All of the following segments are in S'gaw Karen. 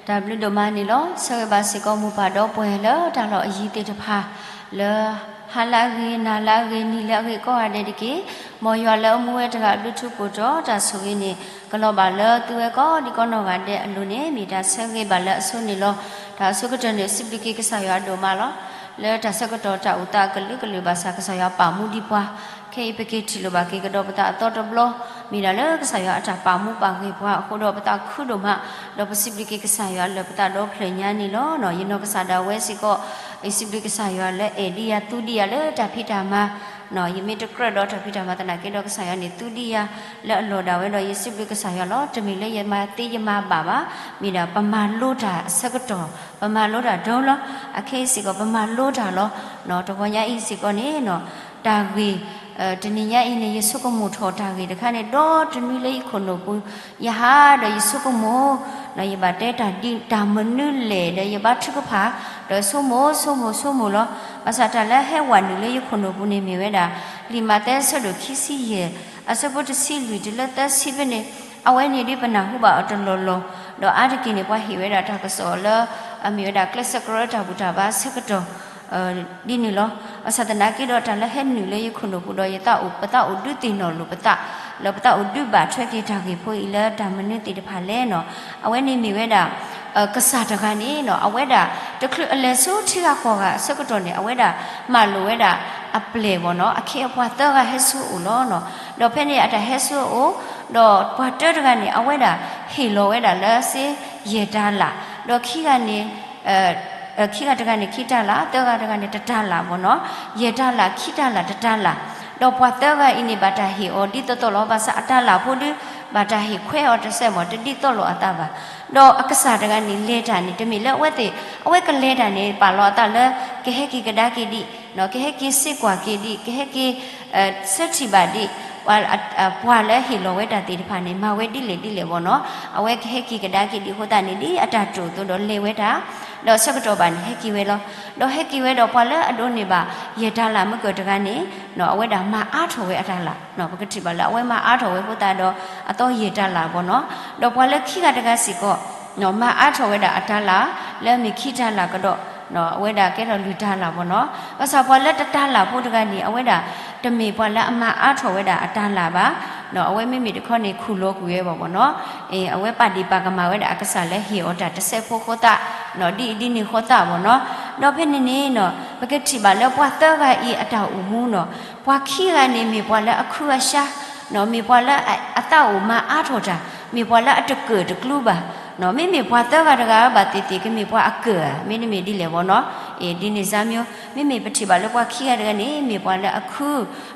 တၢ်ဘျုးဒိၣ်မးန့ၣ်လီၤ. ဆၢဂ့ၤဘၣ်စ့ၢ်ကီးမိၢ်ပၢ်ဒီပုၢ်ဝဲၢ်လၢတၢ်လီၢ်အယံၤသ့ၣ်တဖၣ်, လၢဟါလၢအဂ့ၤ, နၤလၢအဂ့ၤ, နံၤလၢအဂ့ၤကိးဂၤဒဲးတက့ၢ်. မ်ယွၤလၢအမူဝဲတဂၤအဘျုးထူးကိၢ်တီၤ တၢ်ဆိၣ်ဂ့ၤန့ၣ် ကလီၤဘၣ်လၢသုဝဲကိးဒံကိးနီၢ်ဂၤဒဲးအလိၤန့ၣ် မ့ၢ်တၢ်ဆၢဂ့ၤဘၣ်လၢအဆိန့ၣ်လီၤ. တၢ်အဆိကတၢၢ်န့ၣ် စံးဘျုးက့ၤကစၢ်ယွၤဒိၣ်မးလီၤ. လၢတၢ်ဆၢကတီၢ်တၢ်အိၣ်သးအကလုာ်ကလုာ်ဘၣ်ဆၣ် ကစၢ်ယွၤပာ်မူဒံးပှၤ ခဲအံၤပက့ၤထံၣ်လိာ်ဘၣ်က့ၤကဒီးပသးအသီတဘျီ, မ့ၢ်ဒၣ်လၢကစၢ်ယွၤအတၢ်ပာ်မူပာ်ဂ့ၤပှၤအဃိဒီး ပသးခုဒိၣ်မး, ဒီးပစံးဘျုးက့ၤကစၢ်ယွၤလၢပသးဒီဖျၢၣ်ညါန့ၣ်လီၤ. ယနီၢ်ကစၢ်ဒၣ်ဝဲစ့ၢ်ကီး ယစံးဘျုးကစၢ်ယွၤလၢအဲၣ်ဒံးယၤသူဒံးယၤလၢတၢ်ဖံးတၢ်မၤ, ယမ့ၢ်တကြၢးဒီးတၢ်ဖံးတၢ်မၤသနာ်က့ဒီး ကစၢ်ယွၤန့ၣ်သူဒံးယၤလၢအလီၢ်ဒၣ်ဝဲဒီး ယစံးဘျုးကစၢ်ယွၤလီၤ. တမ့ၢ်လၢယမၤသ့ယမၤဘၣ်ဘၣ်, မ့ၢ်ဒၣ်ပမၤလိတၢ်အဆၢကတီၢ်, ပမၤလိတၢ်ဒိလီၤ. အခဲအံၤစ့ၢ်ကီး ပမၤလိတၢ်လီၤ. တဂီၤညါအံၤစ့ၢ်ကီးန့ၣ် တၢ်ဂ့ၢ် တနံၤညါအံၤန့ၣ် ယဆိကမိၣ်ထီၣ်တၢ်ဂ့ၢ်တခါန့ၣ် ဒီတနွံလၢယခိၣ်နူာ်ပူၤ, ယဟးဒီးယဆိကမိၣ်, ယဘၣ်တဲတၢ်ဒ်တၢ်မနုၤလဲၣ်ဒီး ယဘါထုကဖၣ်, ဒီးဆိကမိၣ်ဆိကမိၣ်ဆိကမိၣ်လီၤ. ဘၣ်ဆၣ်တၢ်လၢဟဲဝးနုာ်လၢယခိၣ်နူာ်ပူၤန့ၣ်မ့ၢ်ဝဲဒၣ် လံာ်မးသဲအဆၢဒိၣ်ခံဆံယဲၢ် အဆၢဖိတဆံလွံၢ်တုၤလၢသၢဆံဖဲန့ၣ်, အဝဲန့ၣ်ဒ်ပနၢ်ဟူဘၣ်အီၤတလီၢ်လီၢ်, ဒီးအါတက့ၢ်န့ၣ် ပှၤဟ့ၣ်ဝဲဒၣ်တၢ်ကစီၣ်လၢ အမ့ၢ်ဝဲဒၣ်ကျဲးစၢးကရၢတၢ်ဘူၣ်တၢ်ဘါအဆၢကတီၢ် ဒ်န့ၣ်လီၤ. ဘၣ်ဆၣ်သနာ်က့ဒီး တၢ်လၢဟဲနုာ်လၢယခိၣ်နူာ်ပူၤဒီး ယသးအိၣ် ပသးအိၣ်ဒုးသ့ၣ်နီၣ်လိာ်ပသး, လၢပသးအိၣ်ဒုးဘၣ်ထွဲက့ၤတၢ်ဂ့ၢ်ဖိအံၤလၢတၢ်မနုၤသ့ၣ်တဖၣ်လဲၣ်န့ၣ်, အဝဲန့ၣ်မ့ၢ်ဝဲဒၣ် ကစၢ်တဂၤန့ၣ် အဝဲဒၣ် တချုးအလဲၤဆူထံဂၤကီၢ်ဂၤအဆၢကတီၢ်န့ၣ် အဝဲဒၣ်မၤလိာ်ဝဲဒၣ်အပျဲၢ်ဘၣ်န့ၣ် အခ့အပှၤသၢဂၤဟဲဆူအအိၣ်လီၤ. ဒီးဖဲန့ၣ်အတၢ်ဟဲဆူအအိၣ်, ဒီးပှၤတၢတဂၤန့ၣ် အဝဲဒၣ်ဟ့ၣ်လီၤဝဲဒၣ်လၢစ့ယဲၢ်တၤလၣ်, ဒီးခံဂၤန့ၣ် ခံဂၤတဂၤန့ၣ်ခံတၤလၣ်, သၢဂၤတဂၤန့ၣ်တတၤလၣ်ဘၣ်န့ၣ်, ယဲၢ်တၤလၣ်, ခံတၤလၣ်, တတၤလၣ်, ဒီးပှၤသၢဂၤအံၤန့ၣ် ဘၣ်တၢ်ဟ့ၣ်အီၤဒ်သိးသိးလီၤ. ဘၣ်ဆၣ်အတၤလၣ်ဖိဒုး ဘၣ်တၢ်ဟ့ၣ်ခွဲးအီၤတစဲးမ့ၢ် တဒ်သိးလိာ်အသးဘၣ်. ဒီးအကစၢ်တဂၤန့ၣ် လဲၤတၢ်န့ၣ် တမ့ၢ်လၢအဝဲသ့ၣ်, အဝဲကလဲၤတၢ်န့ၣ် ပာ်လီၤအသးလၢ ကဟဲက့ၤကဒါက့ၤဒံး, ကဟဲက့ၤစ့ကွၢ်က့ၤဒံး, ကဟဲက့ၤ ဆၢထံၣ်ဘၣ်ဒံး ပှၤလၢဟ့ၣ်လီၤဝဲတၢ်သ့ၣ်တဖၣ်န့ၣ် မၤဝဲဒ်လဲၣ်ဒ်လဲၣ်ဘၣ်န့ၣ်, အဝဲကဟဲက့ၤကဒါက့ၤဒံးအဃိသတးန့ၣ် ဒ်အတၢ်တိာ်အသိးဒီးလဲၤဝဲတၢ်, ဒီးဆၢကတီၢ်ဘၣ်န့ၣ် ဟဲက့ၤဝဲလီၤ. ဒီးဟဲက့ၤဝဲဒီးပှၤလၢအဒိးန့ၢ်ဘၣ် ယဲၢ်တၤလၣ်မုၢ်ကၢၢ်တဂၤန့ၣ် အဝဲဒၣ်မၤအါထီၣ်ဝဲအတၤလၣ်, ပကထံၣ်ဘၣ်လၢအဝဲမၤအါထီၣ်ဝဲအဃိသတးဒီး အသီယဲၢ်တၤလၣ်ဘၣ်န့ၣ်, ဒီးပှၤလၢခံဂၤတဂၤစ့ၢ်ကီး မၤအါထီၣ်ဝဲဒၣ်အတၤလၣ် လၢအမ့ၢ်ခံတၤလၣ်ကဒီး, အဝဲဒၣ်ကဲထီၣ်လွံၢ်တၤလၣ်ဘၣ်န့ၣ်. ဘၣ်ဆၣ်ပှၤလၢတတၤလၣ်ဖိတဂၤန့ၣ် အဝဲဒၣ် တမ့ၢ်ပှၤလၢအမၤအါထီၣ်ဝဲဒၣ်အတၤလၣ်ဘၣ်, အဝဲမ့မ့ၢ်တခီန့ၣ် ခူၣ်လီၤကွံာ်ဝဲဘၣ်န့ၣ်, အဝဲပာ်ဒ့ၣ်ပာ်ကမၣ်ဝဲဒၣ်အကစၢ်လၢဟ့ၣ်အီၤတၢ်တစဲးဖိအဃိသတး, ဒ်အံၤဒ်န့ၣ်အဃိသတးဘၣ်န့ၣ်. ဒီးဖဲန့ၣ်န့ၣ် ပကထံၣ်ဘၣ်လၢပှၤသၢဂၤအံၤအတၢ်အိၣ်မူန့ၣ်, ပှၤခံဂၤန့ၣ်မ့ၢ်ပှၤလၢအခုအရှါ မ့ၢ်ပှၤလၢအသးအိၣ်မၤအါထီၣ်တၢ်, မ့ၢ်ပှၤလၢအတကၢၣ်တကျူဘၣ်, မ့မ့ၢ်ပှၤသၢဂၤတဂၤဘၣ်သ့ၣ်သ့ၣ် ကမ့ၢ်ပှၤအကၢၣ်ဧါ, မ့တမ့ၢ်ဒ်လဲၣ်ဘၣ်န့ၣ်. ဒ်န့ၣ်စ့ၢ်မ့ၢ်, မ့မ့ၢ်ပထံၣ်ဘၣ်လၢပှၤခံဂၤတဂၤန့ၣ် မ့ၢ်ပှၤလၢအခု,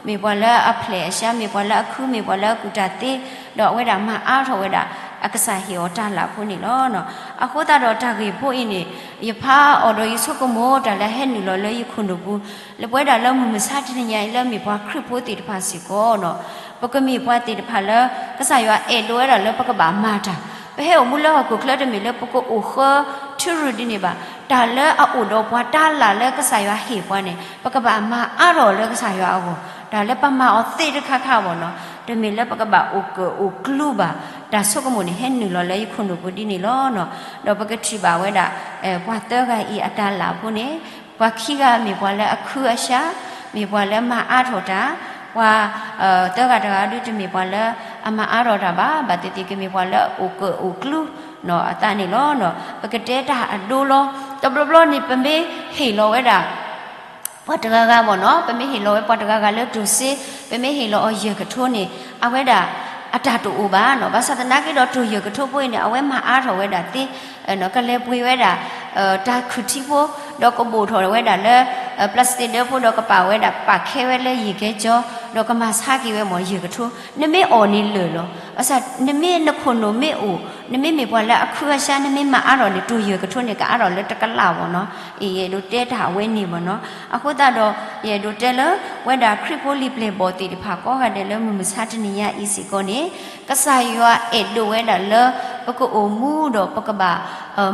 မ့ၢ်ပှၤလၢအဖျဲၣ်အရှါ, မ့ၢ်ပှၤလၢအခု, မ့ၢ်ပှၤလၢအကူၣ်တၢ်သ့, ဒီးအဝဲဒၣ်မၤအါထီၣ်ဝဲဒၣ် အကစၢ်ဟ့ၣ်အီၤတၤလၣ်ဖိန့ၣ်လီၤ. အဃိသတးဒီးတၢ်ဂ့ၢ်ဖိအံၤန့ၣ် ယဖးအီၤဒီးယဆိကမိၣ် တၢ်လၢဟဲနုာ်လီၤလၢယခိၣ်နူာ်ပူၤ, လၢပဝဲဒၣ်လၢမုၢ်မဆါတနံၤညါအံၤ လၢမ့ၢ်ပှၤခရံာ်ဖိသ့ၣ်တဖၣ်စ့ၢ်ကီးန့ၣ်, ပကမ့ၢ်ပှၤသ့ၣ်တဖၣ်လၢ ကစၢ်ယွၤအဲၣ်ဒိးဝဲဒၣ်လၢပကဘၣ်မၤတၢ်, ပဟဲအိၣ်မူလၢဟီၣ်ခိၣ်ချၢတမ့ၢ်လၢပကအိၣ်ဃၢထူရုၢ်ဒ်န့ၣ်ဘၣ်, တၢ်လၢအအိၣ်ဒီးပှၤတၤလၣ်လၢကစၢ်ယွၤဟ့ၣ်ပှၤန့ၣ် ပကဘၣ်မၤအါထီၣ်လၢကစၢ်ယွၤအဂီၢ်, တၢ်လၢပမၤအီၤသ့တခါခါဘၣ်န့ၣ်, တမ့ၢ်လၢပကဘၣ်အိၣ်ကၢၣ်အိၣ်ကျူဘၣ်, တၢ်ဆိကမိၣ်န့ၣ် ဟဲနုာ်လီၤလၢယခိၣ်နူာ်ပူၤဒ်န့ၣ်လီၤ. ဒီးပကထံၣ်ဘၣ်ဝဲဒၣ် ပှၤသၢဂၤအံၤအတၤလၣ်ဖိန့ၣ်, ပှၤခံဂၤမ့ၢ်ပှၤလၢအခုအရှါ, မ့ၢ်ပှၤလၢမၤအါထီၣ်တၢ်, ပှၤသၢဂၤတဂၤဒုးတမ့ၢ်ပှၤလၢအမၤအါထီၣ်တၢ်ဘၣ်, ဘၣ်သ့ၣ်သ့ၣ်ကမ့ၢ်ပှၤလၢအအိၣ်ကၢၣ်အိၣ်ကျူအသးန့ၣ်လီၤ. ပကတဲတၢ်အဒိလီၤ. တဘျီဘျီန့ၣ် ပမ့ၢ်ဟ့ၣ်လီၤဝဲဒၣ် ပှၤတဂၤဂၤဘၣ်န့ၣ်, ပမ့ၢ်ဟ့ၣ်လီၤဝဲပှၤတဂၤဂၤလၢတိၢ်စ့, ပမ့ၢ်ဟ့ၣ်လီၤအီၤယဲၢ်ကထိန့ၣ်, အဝဲဒၣ်အတၢ်တအိၣ်ဘၣ်န့ၣ်, ဘၣ်ဆၣ်သနာ်က့ဒီး တိၢ်ယဲၢ်ကထိဖိအံၤန့ၣ် အဝဲမၤအါထီၣ်ဝဲဒၣ်သ့, ကလဲၤပှ့ၤဝဲဒၣ် တၢ်ခုၣ်ထံဖိ, ဒီးကဘိၣ်ထီၣ်ဝဲဒၣ်လၢ plastic ဒၢဖိ ဒီးကပာ်ဝဲဒၣ် ပာ်ခဲဝဲလၢယံာ်ကဲကၠီ, ဒီးကမၤဆါက့ၤဝဲမ့ၢ်ယဲၢ်ကထိ, နမ့ၢ်အီၣ်န့ၣ်လၢာ်လီၤ. ဘၣ်ဆၣ်နမ့ၢ်နခိၣ်နူာ်မ့ၢ်အိၣ်, နမ့ၢ်မ့ၢ်ပှၤလၢအခုအရှါ နမ့ၢ်မၤအါထီၣ်န့ၣ် တိၢ်ယဲၢ်ကထိန့ၣ် ကအါထီၣ်လၢတကလးဘၣ်န့ၣ်. အံၤယအဲၣ်ဒိးတဲတၢ်အဝဲန့ၣ်ဘၣ်န့ၣ်. အဃိသတးဒီး ယအဲၣ်ဒိးတဲလၢ ပဝဲဒၣ်ခရံာ်ဖိလံာ်ပျဲၢ်ဘီၣ်သ့ၣ်တဖၣ်ကိးဂၤဒဲးလၢမုၢ်မဆါတနံၤညါအံၤစ့ၢ်ကီးန့ၣ်, ကစၢ်ယွၤအဲၣ်ဒိးဝဲဒၣ်လၢ ပကအိၣ်မူဒီးပကဘၣ်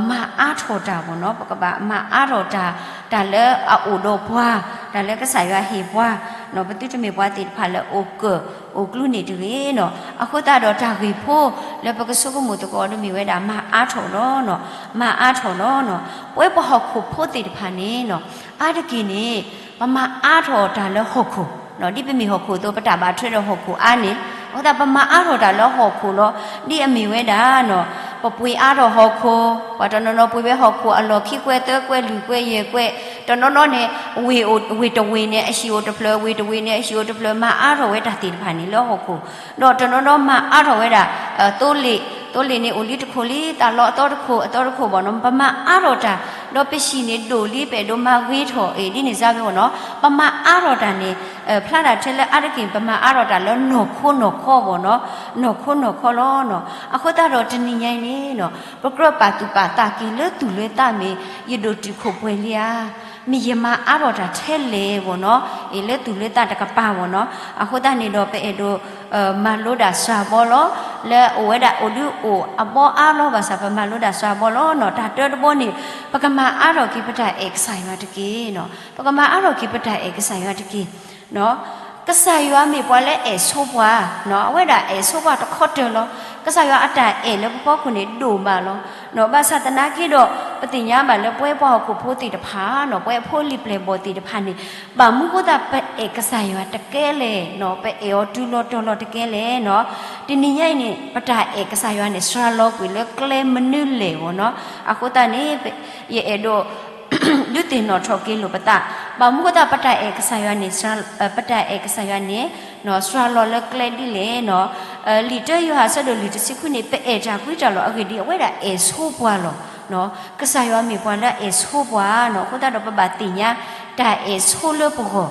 မၤအါထီၣ်တၢ်, ပကဘၣ်မၤအါထီၣ်တၢ်, တၢ်လၢအအိၣ်ဒီးပှၤ, တၢ်လၢကစၢ်ယွၤဟ့ၣ်ပှၤ ပသုတမ့ၢ်ပှၤသ့ၣ်တဖၣ်လၢအအိၣ်ကၢၢ်အိၣ်ကျူန့ၣ်တဂ့ၤနီၤ. အဃိသတးဒီးတၢ်ဂ့ၢ်ဖိလၢပကဆိကမိၣ်သကိးအီၤဒ်မ့ၢ်ဝဲဒၣ် မၤအါထီၣ်လီၤနီၤ, မၤအါထီၣ်လီၤ. ပဝဲပှၤဟီၣ်ခိၣ်ဖိသ့ၣ်တဖၣ်န့ၣ်နီၤ, အါတက့ၢ်န့ၣ် ပမၤအါထီၣ်တၢ်လၢဟီၣ်ခိၣ်, ဒ်ပမ့ၢ်ဟီၣ်ခိၣ်အသိး ပတၢ်ဘၣ်ထွဲဒီးဟီၣ်ခိၣ်အါန့ၣ်, အဃိသတးပမၤအါထီၣ်တၢ်လၢဟီၣ်ခိၣ်လီၤ. ဒ်အမ့ၢ်ဝဲဒၣ်နီၤ, ပပှ့ၤအါထီၣ်ဟီၣ်ခိၣ်, ပှၤတနီၤနီၤပှ့ၤဝဲဟီၣ်ခိၣ်အလီၢ်ခံကွဲးသၢကွဲးလွံၢ်ကွဲးယဲၢ်ကွဲး, တနီၤနီၤန့ၣ် ဝ့ၢ်တဝ့ၢ်န့ၣ် အဟံၣ်အိၣ်တဖျၢၣ်, ဝ့ၢ်တဝ့ၢ်န့ၣ် အဟံၣ်အိၣ်တဖျၢၣ်, မၤအါထီၣ်ဝဲတၢ်သ့ၣ်တဖၣ်န့ၣ်လၢဟီၣ်ခိၣ်, ဒီးတနီၤနီၤမၤအါထီၣ်ဝဲဒၣ် သိလ့ၣ်, သိလ့ၣ်န့ၣ်အိၣ်လံတခိၣ်လံ, သးလီအသီတခိၣ်, အသီတခိၣ်ဘၣ်နီၤ, ပမၤအါထီၣ်တၢ်, ဒီးပဟံၣ်န့ၣ်ဒိၣ်လံ ပအဲၣ်ဒိးမၤဂ့ၤထီၣ်အံၤ ဒ်န့ၣ်စ့ၢ်ကီးဘၣ်နီၤ, ပမၤအါထီၣ်တၢ်န့ၣ် ဖျါဒၣ်ထဲလၢအါတက့ၢ် ပမၤအါထီၣ်တၢ်လၢနီၢ်ခိနီၢ်ခီဘၣ်နီၤ, နီၢ်ခိနီၢ်ခီလီၤနီၤ. အဃိသတးဒီးတနံၤညါအံၤန့ၣ်နီၤ, ပကြၢးပာ်သူၣ်ပာ်သးက့ၤလၢသူၣ်လၢသးမ့ၢ် ယဒိၣ်တုာ်ခိၣ်ပှဲၤလံဧါ, မ့ၢ်ယမၤအါထီၣ်တၢ်ထဲလဲၣ်ဘၣ်နီၤ, အ့ၣ်လၢသူၣ်လၢသးတကပၤဘၣ်နီၤ. အဃိသတးန့ၣ်ဒီးပအဲၣ်ဒိး မၤလိဒၣ်စှၤဘီလီၤ, လၢအိၣ်ဝဲဒၣ်အိၣ်ဒုးအိၣ်အဘီအါလီၤ, ဘၣ်ဆၣ်ပမၤလိဒၣ်စှၤဘီလီၤနီၤ. တၢ်တၢတဘီန့ၣ် ပကမၤအါထီၣ်က့ၤပတၢ်အဲၣ်ကစၢ်ယွၤတက့ၢ်နီၤ, ပကမၤအါထီၣ်က့ၤပတၢ်အဲၣ်ကစၢ်ယွၤတက့ၢ်. ကစၢ်ယွၤမ့ၢ်ပှၤလၢအဲၣ်ဆိပှၤ, အဝဲဒၣ်အဲၣ်ဆိပှၤတခီတၢၢ်လီၤ. ကစၢ်ယွၤအတၢ်အဲၣ်လၢပဖီခိၣ်န့ၣ်ဒိၣ်မးလီၤ. ဘၣ်ဆၣ်သနာ်က့ဒီး ပသ့ၣ်ညါဘၣ်လၢပဝဲပှၤဟီၣ်ခိၣ်ဖိသ့ၣ်တဖၣ်နီၤ, ပဝဲဖိလံၤပျဲၢ်ဘီၣ်သ့ၣ်တဖၣ်န့ၣ် ဘၣ်မနုၤဃိသတးပအဲၣ်ကစၢ်ယွၤတကဲလဲၣ်နီၤ, ပအဲၣ်အီၤတုၤလီၤတီၤလီၤတကဲလဲၣ်နီၤ. တနံၤညါအံၤန့ၣ် ပတၢ်အဲၣ်ကစၢ်ယွၤန့ၣ် စှၤလီၤကွံာ်လၢကျဲမနုၤလဲၣ်ဘၣ်နီၤ. အဃိသတးန့ၣ် ယအဲၣ်ဒိး ဒုးသ့ၣ်နီၣ်ထီၣ်က့ၤလိာ်ပသး, ဘၣ်မနုၤဃိသတးပတၢ်အဲၣ်ကစၢ်ယွၤန့ၣ် ပတၢ်အဲၣ်ကစၢ်ယွၤန့ၣ် စှၤလီၤလၢကျဲဒ်လဲၣ်နီၤ. လံာ်တၢယိၤဟၣ်အဆၢဒိၣ်လွံၢ်တဆံခွံန့ၣ် ပအဲၣ်တၢ်ကွံတၢ်လီၤအဂ့ၢ်ဒ်အံၤ အဝဲဒၣ်အဲၣ်ဆိပှၤလီၤ. ကစၢ်ယွၤမ့ၢ်ပှၤလၢအအဲၣ်ဆိပှၤနီၤ, အဃိသတးဒီးပဘၣ်သ့ၣ်ညါ တၢ်အဲၣ်ဆိလၢပဂီၢ်,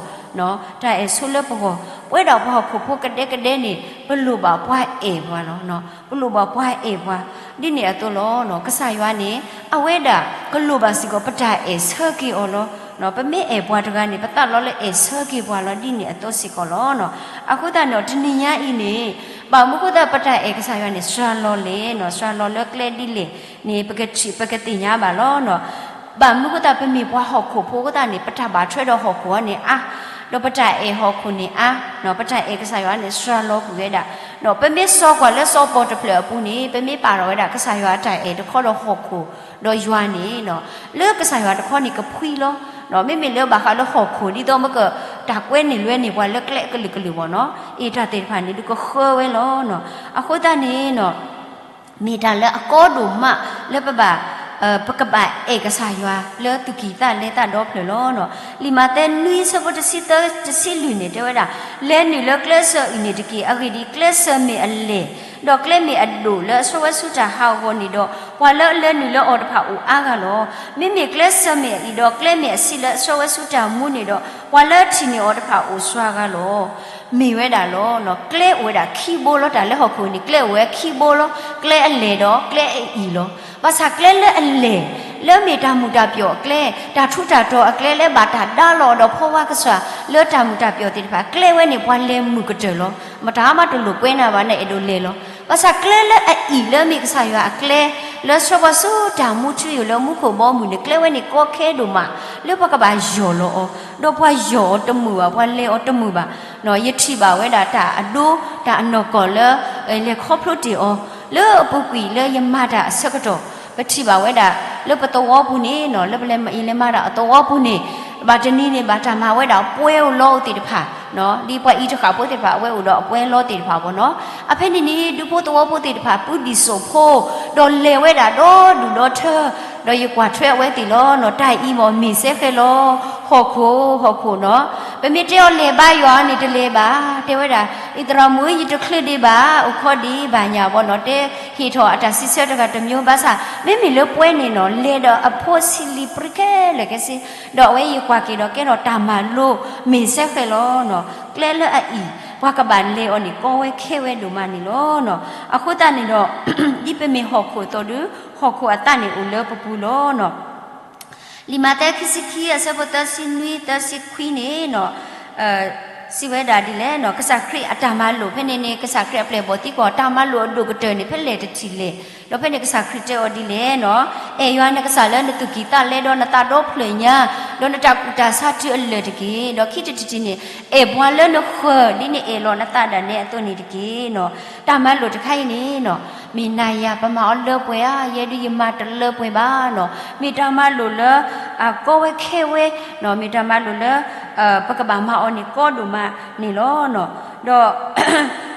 တၢ်အဲၣ်ဆိလၢပဂီၢ်, ပဝဲဒၣ်ပှၤဟီၣ်ခိၣ်ဖိကဒဲကဒဲန့ၣ် ပလိၣ်ဘၣ်ပှၤအဲၣ်ပှၤလီၤ. ပလိၣ်ဘၣ်ပှၤအဲၣ်ပှၤ, ဒ်န့ၣ်အသိးလီၤ. ကစၢ်ယွၤန့ၣ် အဝဲဒၣ်ကလိၣ်ဘၣ်စ့ၢ်ကီး ပတၢ်အဲၣ်ဆၢက့ၤအီၤလီၤ. ပမ့ၢ်အဲၣ်ပှၤတဂၤန့ၣ် ပသးလီလၢအဲၣ်ဆၢက့ၤပှၤလီၤ ဒ်န့ၣ်အသိးစ့ၢ်ကီးလီၤ. အဃိသတးန့ၣ် တနံၤညါအံၤန့ၣ် ဘၣ်မနုၤဃိသတးပတၢ်အဲၣ်ကစၢ်ယွၤန့ၣ် စှၤလီၤလဲၣ်နီၤ, စှၤလီၤလၢကျဲဒ်လဲၣ်န့ၣ် ပကထံၣ် ပကသ့ၣ်ညါဘၣ်လီၤ. ဘၣ်မနုၤဃိသတး ပမ့ၢ်ပှၤဟီၣ်ခိၣ်ဖိအဃိသတးန့ၣ် ပတၢ်ဘၣ်ထွဲဒီးဟီၣ်ခိၣ်အံၤန့ၣ်အါ, ဒီးပတၢ်အဲၣ်ဟီၣ်ခိၣ်န့ၣ်အါ, ပတၢ်အဲၣ်ကစၢ်ယွၤန့ၣ် စှၤလီၤကွံာ်ဝဲဒၣ်. ပမ့ၢ်စိာ်ကွၢ်လၢစီၤပီၣ်တဖျၢၣ်အပူၤန့ၣ် ပမ့ၢ်ပာ်ထီၣ်ဝဲဒၣ် ကစၢ်ယွၤအတၢ်အဲၣ်တခီဒီးဟီၣ်ခိၣ်ဒီးယွၤန့ၣ် လၢကစၢ်ယွၤတခီန့ၣ်ကဖှံလီၤ. မ့မ့ၢ်လၢဘၣ်ဃးလၢဟီၣ်ခိၣ် ဒ်သိးမ့ၢ်က တၢ်ကွဲန့ၢ်လွဲန့ၢ်ပှၤလၢကျဲအကလုာ်ကလုာ်ဘၣ်နီၤ, အ့ၣ်တၢ်သ့ၣ်တဖၣ်န့ၣ် ဒုးကဃၢဝဲလီၤ. အဃိသတးန့ၣ် မ့ၢ်တၢ်လၢအကီဒိၣ်မးလၢပဘၣ် ပကဘၣ်အဲၣ်ကစၢ်ယွၤလၢသူၣ်ကံၢ်သးလဲသးဒီဖျၢၣ်လီၤ. လံာ်မးသဲနွံဆၢဖိတဆံသၢ တဆံလွံၢ်န့ၣ် တဲဝဲဒၣ်, လဲၤနုာ်လၢကျဲစၢၤအံၤန့ၣ်တက့ၢ်. အဂ့ၢ်ဒ်အံၤ, ကျဲစၢၤမ့ၢ်အလဲၢ်, ဒီးကျဲမ့ၢ်အဒိၣ်လၢအဆှၢဝဲဆူတၢ်ဟးဂီၤန့ၣ်ဒီး, ပှၤလၢအလဲၤနုာ်လၢအီၤတဖၣ်အိၣ်အါဂၤလီၤ. မ့မ့ၢ်ကျဲစၢၤမ့ၢ်အအံၤဒီး ကျဲမ့ၢ်အဆံးလၢအဆှၢဝဲဆူတၢ်မူန့ၣ်ဒီး, ပှၤလၢအထံၣ်န့ၢ်အီၤတဖၣ်အိၣ်စှၤဂၤလီၤ. မ့ၢ်ဝဲဒၣ်လီၤ. ကျဲအိၣ်ဝဲဒၣ်ခံဘိလီၤ. တၢ်လၢဟီၣ်ခိၣ်န့ၣ် ကျဲအိၣ်ဝဲခံဘိလီၤ. ကျဲအလဲၢ်ဒီးကျဲအအံၤလီၤ. ဘၣ်ဆၣ်ကျဲလၢအလဲၢ်, လၢမ့ၢ်တၢ်မုာ်တၢ်ပျီၢ်အကျဲ, တၢ်ထူးတၢ်တီၤအကျဲ လၢဘၣ်တၢ်ဒါလီၤအီၤဒီးဖီဝါကစၢ် လၢတၢ်မုာ်တၢ်ပျီၢ်သ့ၣ်တဖၣ်, ကျဲဝဲန့ၣ် ပှၤလဲၤမုာ်ကတၢၢ်လီၤ. မတၤမးတလိၣ်ကွဲနၤဘၣ် နအဲၣ်ဒိးလဲၤလီၤ. ဘၣ်ဆၣ်ကျဲလၢအအံၤလၢမ့ၢ်ကစၢ်ယွၤအကျဲ, လၢဆှၢပှၤဆူတၢ်မူထူယိာ်လၢမူခိၣ်ဘီမုၢ်န့ၣ် ကျဲဝဲန့ၣ်ကီခဲဒိၣ်မး, လၢပှၤကဘၣ်ယီၢ်လီၤအီၤ, ဒီးပှၤယီၢ်အီၤတမုာ်ဘၣ်, ပှၤလဲၤအီၤတမုာ်ဘၣ်. ယထံၣ်ဘၣ်ဝဲဒၣ်တၢ်အဒိ တၢ်အနီၢ်ကီၢ်လၢ လဲၤခီဖျိတ့ၢ်အီၤ, လၢအပူၤကွံာ်လၢယမၤတၢ်အဆၢကတီၢ်, ပထံၣ်ဘၣ်ဝဲဒၣ် လၢပသဝီပူၤန့ၣ်နီၤ, လၢပလဲၤ ယလဲၤမၤတၢ်အသဝီပူၤန့ၣ်, ဘၣ်တနံၤန့ၣ် ဘၣ်တၢ်မၤဝဲဒၣ်ပှဲၤအိၣ်လီအိၣ်သ့ၣ်တဖၣ်, ဒ်ပှၤအံၤတဃာ်ဖိသ့ၣ်တဖၣ် အဝဲအိၣ်ဒီးအပှဲၤလီသ့ၣ်တဖၣ်ဘၣ်နီၤ. အဖဲန့ၣ်န့ၣ် ဒူဖိသဝီဖိသ့ၣ်တဖၣ် ပုဒ်စိၣ်ဖိ, ဒီးလဲၤဝဲဒၣ်ဒီဒူၣ်ဒီထၢ, ဒီးယကွၢ်ထွဲအဝဲသ့ၣ်လီၤနီၤ, တၢ်အံၤမ့ၢ်မ့ၢ်စဲဃဲလီၤ, ဟီၣ်ခိၣ် ဟီၣ်ခိၣ်နီၤ. ပမ့ၢ်တဲအီၤလဲၤဘါယွၤန့ၣ်တလဲၤဘၣ်, တဲဝဲဒၣ် အံသရၣ်မုၣ် ယတချုးဒံးဘၣ်, အိၣ်ခိးဒံးဘၣ်ညါဘၣ်နီၤ, တဲဟ့ၣ်ထီၣ်အတၢ်စံးဆၢတဂၤတမျိုး, ဘၣ်ဆၣ် မ့မ့ၢ်လၢပှဲၤန့ၣ်နီၤ, လဲၤဒီးအဖိဆံးလံၤပြံခဲလၢာ်ခဲဆ့, ဒီးအဝဲယကွၢ်က့ၤဒီးကဲထီၣ်တၢ်မၤလိ မ့ၢ်စဲဃဲလီၤနီၤ. ကျဲလၢအအံၤ ပှၤကဘၣ်လဲၤအီၤန့ၣ် ကီဝဲခဲဝဲဒိၣ်မးန့ၣ်လီၤနီၤ. အဃိသတးန့ၣ်ဒီး ဒ်ပမ့ၢ်ဟီၣ်ခိၣ်အသိးဒီး ဟီၣ်ခိၣ်အသးန့ၣ်အိၣ်လၢပပူၤလီၤနီၤ. လံာ်မးသဲခံဆံခံအဆၢဖိသၢဆံနွံ သၢဆံခွံန့ၣ်နီၤ, စံးဝဲဒၣ်ဒ်လဲၣ်နီၤ, ကစၢ်ခရံာ်အတၢ်မၤလိာ်ဖဲန့ၣ်န့ၣ် ကစၢ်ခရံာ်အပျဲၢ်အဘီၣ်သံကွၢ် တၢ်မၤလိာ်အဒိၣ်ကတၢၢ်န့ၣ် ဖဲလဲၣ်တထံၣ်လဲၣ်, ဒီးဖဲန့ၣ်ကစၢ်ခရံာ်တဲအီၤဒ်လဲၣ်နီၤ, အဲၣ်ယွၤနကစၢ်လၢနသူၣ်ကံၢ်သးလဲဒီးနသးဒီဖျၢၣ်ညါ, ဒီးနတၢ်ကူၣ်တၢ်ဆါတုၤအလၢာ်တက့ၢ်. ဒီးခံထံၣ်တထံၣ်န့ၣ်, အဲၣ်ပှၤလၢနဃၢၤ ဒ်နအဲၣ်လီၤနသးဒၣ်နဲအသိးန့ၣ်တက့ၢ်နီၤ. တၢ်မၤလိာ်တခါအံၤန့ၣ်နီၤ, မ့ၢ်နၤယၤ ပမၤအီၤလၢပှဲၤဧါ, ယဲဒုးယမၤတလၢပှဲၤဘၣ်နီၤ. မ့ၢ်တၢ်မၤလိာ်လၢ အကီဝဲခဲဝဲနီၤ, မ့ၢ်တၢ်မၤလိာ်လၢ ပကဘၣ်မၤအီၤန့ၣ်ကီဒိၣ်မးန့ၣ်လီၤ. ဒီး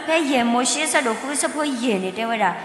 ဖဲယဲၢ်မိၤၡ့ အဆၢဒိၣ်ဃု အဆၢဖိယဲၢ်န့ၣ် တဲဝဲဒၣ်,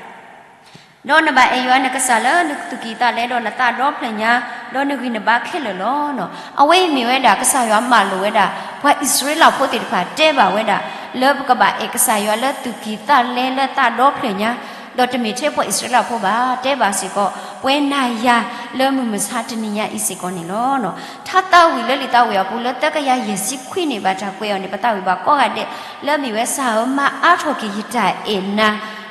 ဒီးနဘၣ်အဲၣ်ယွၤနကစၢ်လၢနသူၣ်ကံၢ်သးလဲ ဒီးနသးဒီဖျၢၣ်ညါ, ဒီးနဂံၢ်နဘါခဲလၢာ်လီၤ. အဝဲအံၤမ့ၢ်ဝဲဒၣ် ကစၢ်ယွၤမၤလိာ်ဝဲဒၣ် ပှၤအံၣ်စရ့လးဖိသ့ၣ်တဖၣ်တဲဘၣ်ဝဲဒၣ် လၢပကဘၣ်အဲၣ်ကစၢ်ယွၤလၢသူၣ်ကံၢ်သးလဲလၢသးဒီဖျၢၣ်ညါ, ဒီးတမ့ၢ်ထဲပှၤအံၣ်စရ့လးဖိဘၣ်, တဲဘၣ်စ့ၢ်ကီး ပဝဲနၤယၤလၢမုၢ်မဆါတနံၤညါအံၤစ့ၢ်ကီးန့ၣ်လီၤ. ထါသးဝံၣ်လၢလံာ်သးဝံၣ်အပူၤလၢသၢကယၤယဲၢ်ဆံခွံန့ၣ် ဘၣ်တၢ်ကွဲးအီၤန့ၣ် ပသးဝံၣ်ဘၣ်ကိးဂၤဒဲး လၢအမ့ၢ်ဝဲ စၢ်ဧၢ မၤအါထီၣ်က့ၤယတၢ်အဲၣ်န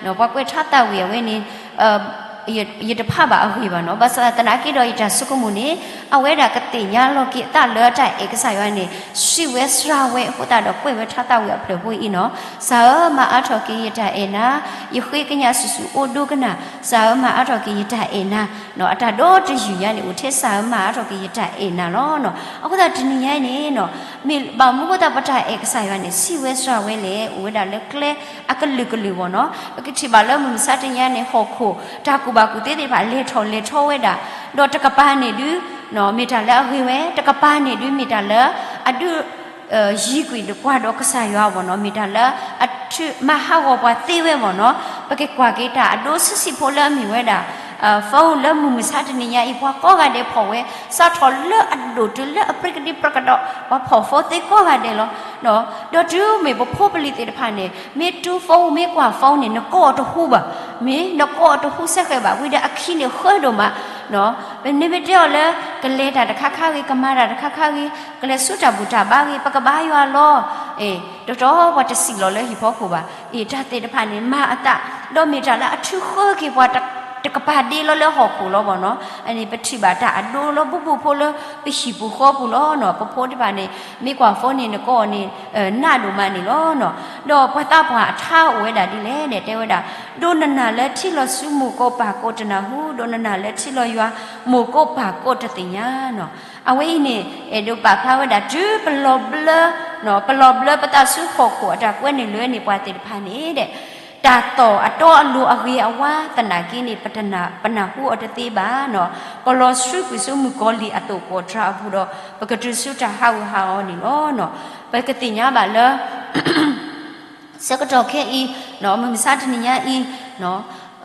ၤ, ပှၤကွဲးထါသးဝံၣ်အဝဲန့ၣ် ယတဖးဘၣ်အဂ့ၢ်ဘၣ်နီၤ. ဘၣ်ဆၣ်သနာ်က့ဒီးယတၢ်ဆိကမိၣ်န့ၣ် အဝဲဒၣ်ကသ့ၣ်ညါလီၤက့ၤအသးလၢတၢ်အဲၣ်ကစၢ်ယွၤန့ၣ် ဆံးဝဲစှၤဝဲအဃိသတးဒီး ကွဲးဝဲထါသးဝံၣ်အဖျၢၣ်ဖိအံၤနီၤ. စၢ်ဧၢ မၤအါထီၣ်က့ၤယတၢ်အဲၣ်နၤ, ယဃ့ကညးဆူၣ်ဆူၣ်အိၣ်ဒိကနၣ်, စၢ်ဧၢ မၤအါထီၣ်က့ၤယတၢ်အဲၣ်နၤ, အတၢ်ဒီတယုၢ်ညါန့ၣ် အိၣ်ထဲ စၢ်ဧၢ မၤအါထီၣ်က့ၤယတၢ်အဲၣ်နၤလီၤ. အဃိသတးတနံၤညါအံၤန့ၣ်နီၤ, မ့ၢ်ဘၣ်မနုၤအဃိသတး ပတၢ်အဲၣ်ကစၢ်ယွၤန့ၣ် ဆံးဝဲစှၤဝဲလဲၣ်, အိၣ်ဝဲဒၣ်လၢကျဲအကလုာ်ကလုာ်ဘၣ်နီၤ. ပကထံၣ်ဘၣ်လၢမုၢ်မဆါတနံၤညါန့ၣ် ဟီၣ်ခိၣ်တၢ်ကူၣ်ဘၣ်ကူၣ်သ့သ့ၣ်တဖၣ် လဲၤထီၣ်လဲၤထီဝဲဒၣ်, ဒီးတကပၤန့ၣ်ဒုး မ့ၢ်တၢ်လၢအဂ့ၤဝဲ, တကပၤန့ၣ်ဒုး မ့ၢ်တၢ်လၢအဒုး ယံၤကွံာ်ကွၢ်ဒီးကစၢ်ယွၤဘၣ်နီၤ, မ့ၢ်တၢ်လၢအထုးမၤဟးဂီၤပှၤသ့ဝဲဘၣ်နီၤ. ပကကွၢ်က့ၤတၢ်အဒိဆံးဆံးဖိလၢအမ့ၢ်ဝဲဒၣ် phone လၢမုၢ်မဆါတနံၤညါအံၤ ပှၤကိးဂၤဒဲးဖီၣ်ဝဲ, စးထီၣ်လၢအဒိၣ်တုၤလၢအပြံကဒံပြကဒီး ပှၤဖီၣ် phone သ့ကိးဂၤဒဲးလီၤ. ဒီးတုၤမ့ၢ်ပဖိပလံၤသ့ၣ်တဖၣ်န့ၣ် မ့ၢ်တူ phone မ့ၢ်ကွၢ် phone န့ၣ် နကိးအီၤတဟူဘၣ်, မ့ၢ်နကိးအီၤတဟူစဲဃဲၤဘၣ်, ဝံၤဒီးအခံန့ၣ်ဃၢဒိၣ်မး ပမ့မ့ၢ်တဲအီၤလၢကလဲၤတၢ်တခါခါဂ့ၤ, ကမၤတၢ်တခါခါဂ့ၤ, ကလဲၤဆူတၢ်ဘူၣ်တၢ်ဘါဂ့ၤ, ပကဘါယွၤလီၤ. တတီၤပှၤတစံးလီၤလၢဟံၣ်ဖီခိၣ်ဘၣ်. အ့ၣ် တၢ်သ့ၣ်တဖၣ်န့ၣ် မၤအသး, ဒီးမ့ၢ်တၢ်လၢအထုးဃၢက့ၤပှၤတကပၤဒ့လီၤလၢဟီၣ်ခိၣ်လီၤဘၣ်နီၤ. အန့ၣ် ပထံၣ်ဘၣ်တၢ်အဒိလၢဘူၣ်ဘူၣ်ဖိလၢပဟံၣ်ပူၤဃီပူၤလီၤနီၤ. ပဖိတဖၣ်န့ၣ် မ့ၢ်ကွၢ် phone န့ၣ် နကိးအီၤန့ၣ် နးဒိၣ်မးန့ၣ်လီၤ. ဒီးပှၤသးပှၢ်အထါအိၣ်ဝဲဒၣ်ဒ်လဲၣ်န့ၣ် တဲဝဲဒၣ်, ဒိးနနၢ်လၢထံလီၤဆူမိၢ်ကိးပၢ်ကိးတနၢ်ဟူ, ဒိးနနၢ်လၢထံလီၤယွၤမိၢ်ကိးပၢ်ကိးတသ့ၣ်ညါနီၤ. အဝဲအံၤန့ၣ် အဲၣ်ဒိးပာ်ဖျါဝဲဒၣ် တုၤပလီၤဘျၢ, ပလီၤဘျၢပသးဆူဟီၣ်ခိၣ်အတၢ်ကွဲနုာ်လွဲန့ၢ်ပှၤသ့ၣ်တဖၣ်န့ၣ်ဒီး တၢ်သီၣ်အတီအလိၤအဂ့ၤအဝါသနာ်က့န့ၣ် ပနၢ်ဟူအီၤတသ့ဘၣ်နီၤ. ပလီၤဆှုကွံာ်ဆူမုၣ်ကီၤလံၢ်အသိၣ်ကိးတြၤအပူၤဒီး ပကတုၤဆူတၢ်ဟးဂူာ်ဟးဂီၤန့ၣ်လီၤ. ပကသ့ၣ်ညါဘၣ်လၢ ဆၢကတီၢ်ခဲအံၤ, မုၢ်မဆါတနံၤညါအံၤ,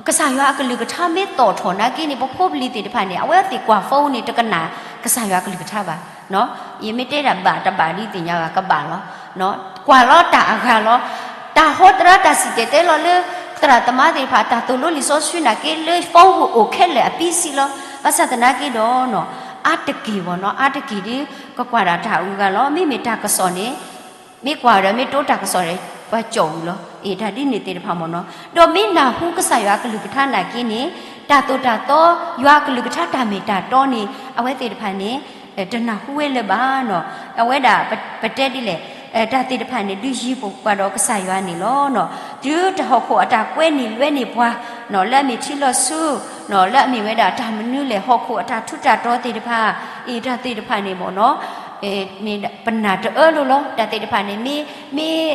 ကစၢ်ယွၤအကလုၢ်ကထါမ့ၢ်သီၣ်ထီၣ်နာ်က့န့ၣ် ပဖိပလံၤသ့ၣ်တဖၣ်န့ၣ် အဝဲသ့ၣ်ကွၢ် phone န့ၣ် တကနၣ်ကစၢ်ယွၤအကလုၢ်ကထါဘၣ်. ယမ့ၢ်တဲဒၣ်ဘၣ်တဘၣ်ဒ်သ့ၣ်ညါဘၣ် ကဘၣ်လီၤ. ကွၢ်လီၤတၢ်အဂၤလီၤ. တၢ်ဟီတရါတၢ်စံၣ်တဲၤတဲလီၤလၢ သရၣ်သမါသ့ၣ်တဖၣ် တၢ်သိၣ်လိလံာ်စီဆှံနာ်က့လၢ phone ပူၤအိၣ်ခဲလၢာ်အပံစံလီၤ. ဘၣ်ဆၣ်သနာ်က့ဒီး အါတက့ၢ်ဘၣ်နီၤ, အါတက့ၢ်ဒီး ကကွၢ်ဒၣ်တၢ်အဂၤလီၤ. မ့မ့ၢ်တၢ်ကစီၣ်န့ၣ် မ့ၢ်ကွၢ်ဒီးမ့ၢ်တိတၢ်ကစီၣ်ဒီး ပှၤကၠီၣ်ဝံၤလီၤ. အ့ၣ် တၢ်ဒ်န့ၣ်သ့ၣ်တဖၣ်မ့ၢ်နီၤ. ဒီးမ့ၢ်နၢ်ဟူကစၢ်ယွၤအကလုၢ်ကထါနာ်က့န့ၣ် တၢ်သိၣ်တၢ်သီ ယွၤအကလုၢ်ကထါတၢ်မ့ၢ်တၢ်တီန့ၣ် အဝဲသ့ၣ်တဖၣ်န့ၣ် တနၢ်ဟူဝဲလၢၤဘၣ်နီၤ. အဝဲဒၣ်ပတဲဒ်လဲၣ်, တၢ်သ့ၣ်တဖၣ်န့ၣ် ဒုးယံၤပှၤဒီးကစၢ်ယွၤန့ၣ်လီၤ. တုၤတၢ်ဟီၣ်ခိၣ်အတၢ်ကွဲနုာ်လွဲန့ၢ်ပှၤ လၢအမ့ၢ်ထံလီၤဆူ လၢအမ့ၢ်ဝဲဒၣ်တၢ်မနုၤလဲၣ် ဟီၣ်ခိၣ်အတၢ်ထူးတၢ်တီၤသ့ၣ်တဖၣ်, အ့ၣ် တၢ်သ့ၣ်တဖၣ်န့ၣ်မ့ၢ်နီၤ ပနၢ်တအၢလိၤလီၤ. တၢ်သ့ၣ်တဖၣ်န့ၣ် မ့ၢ် မ့ၢ်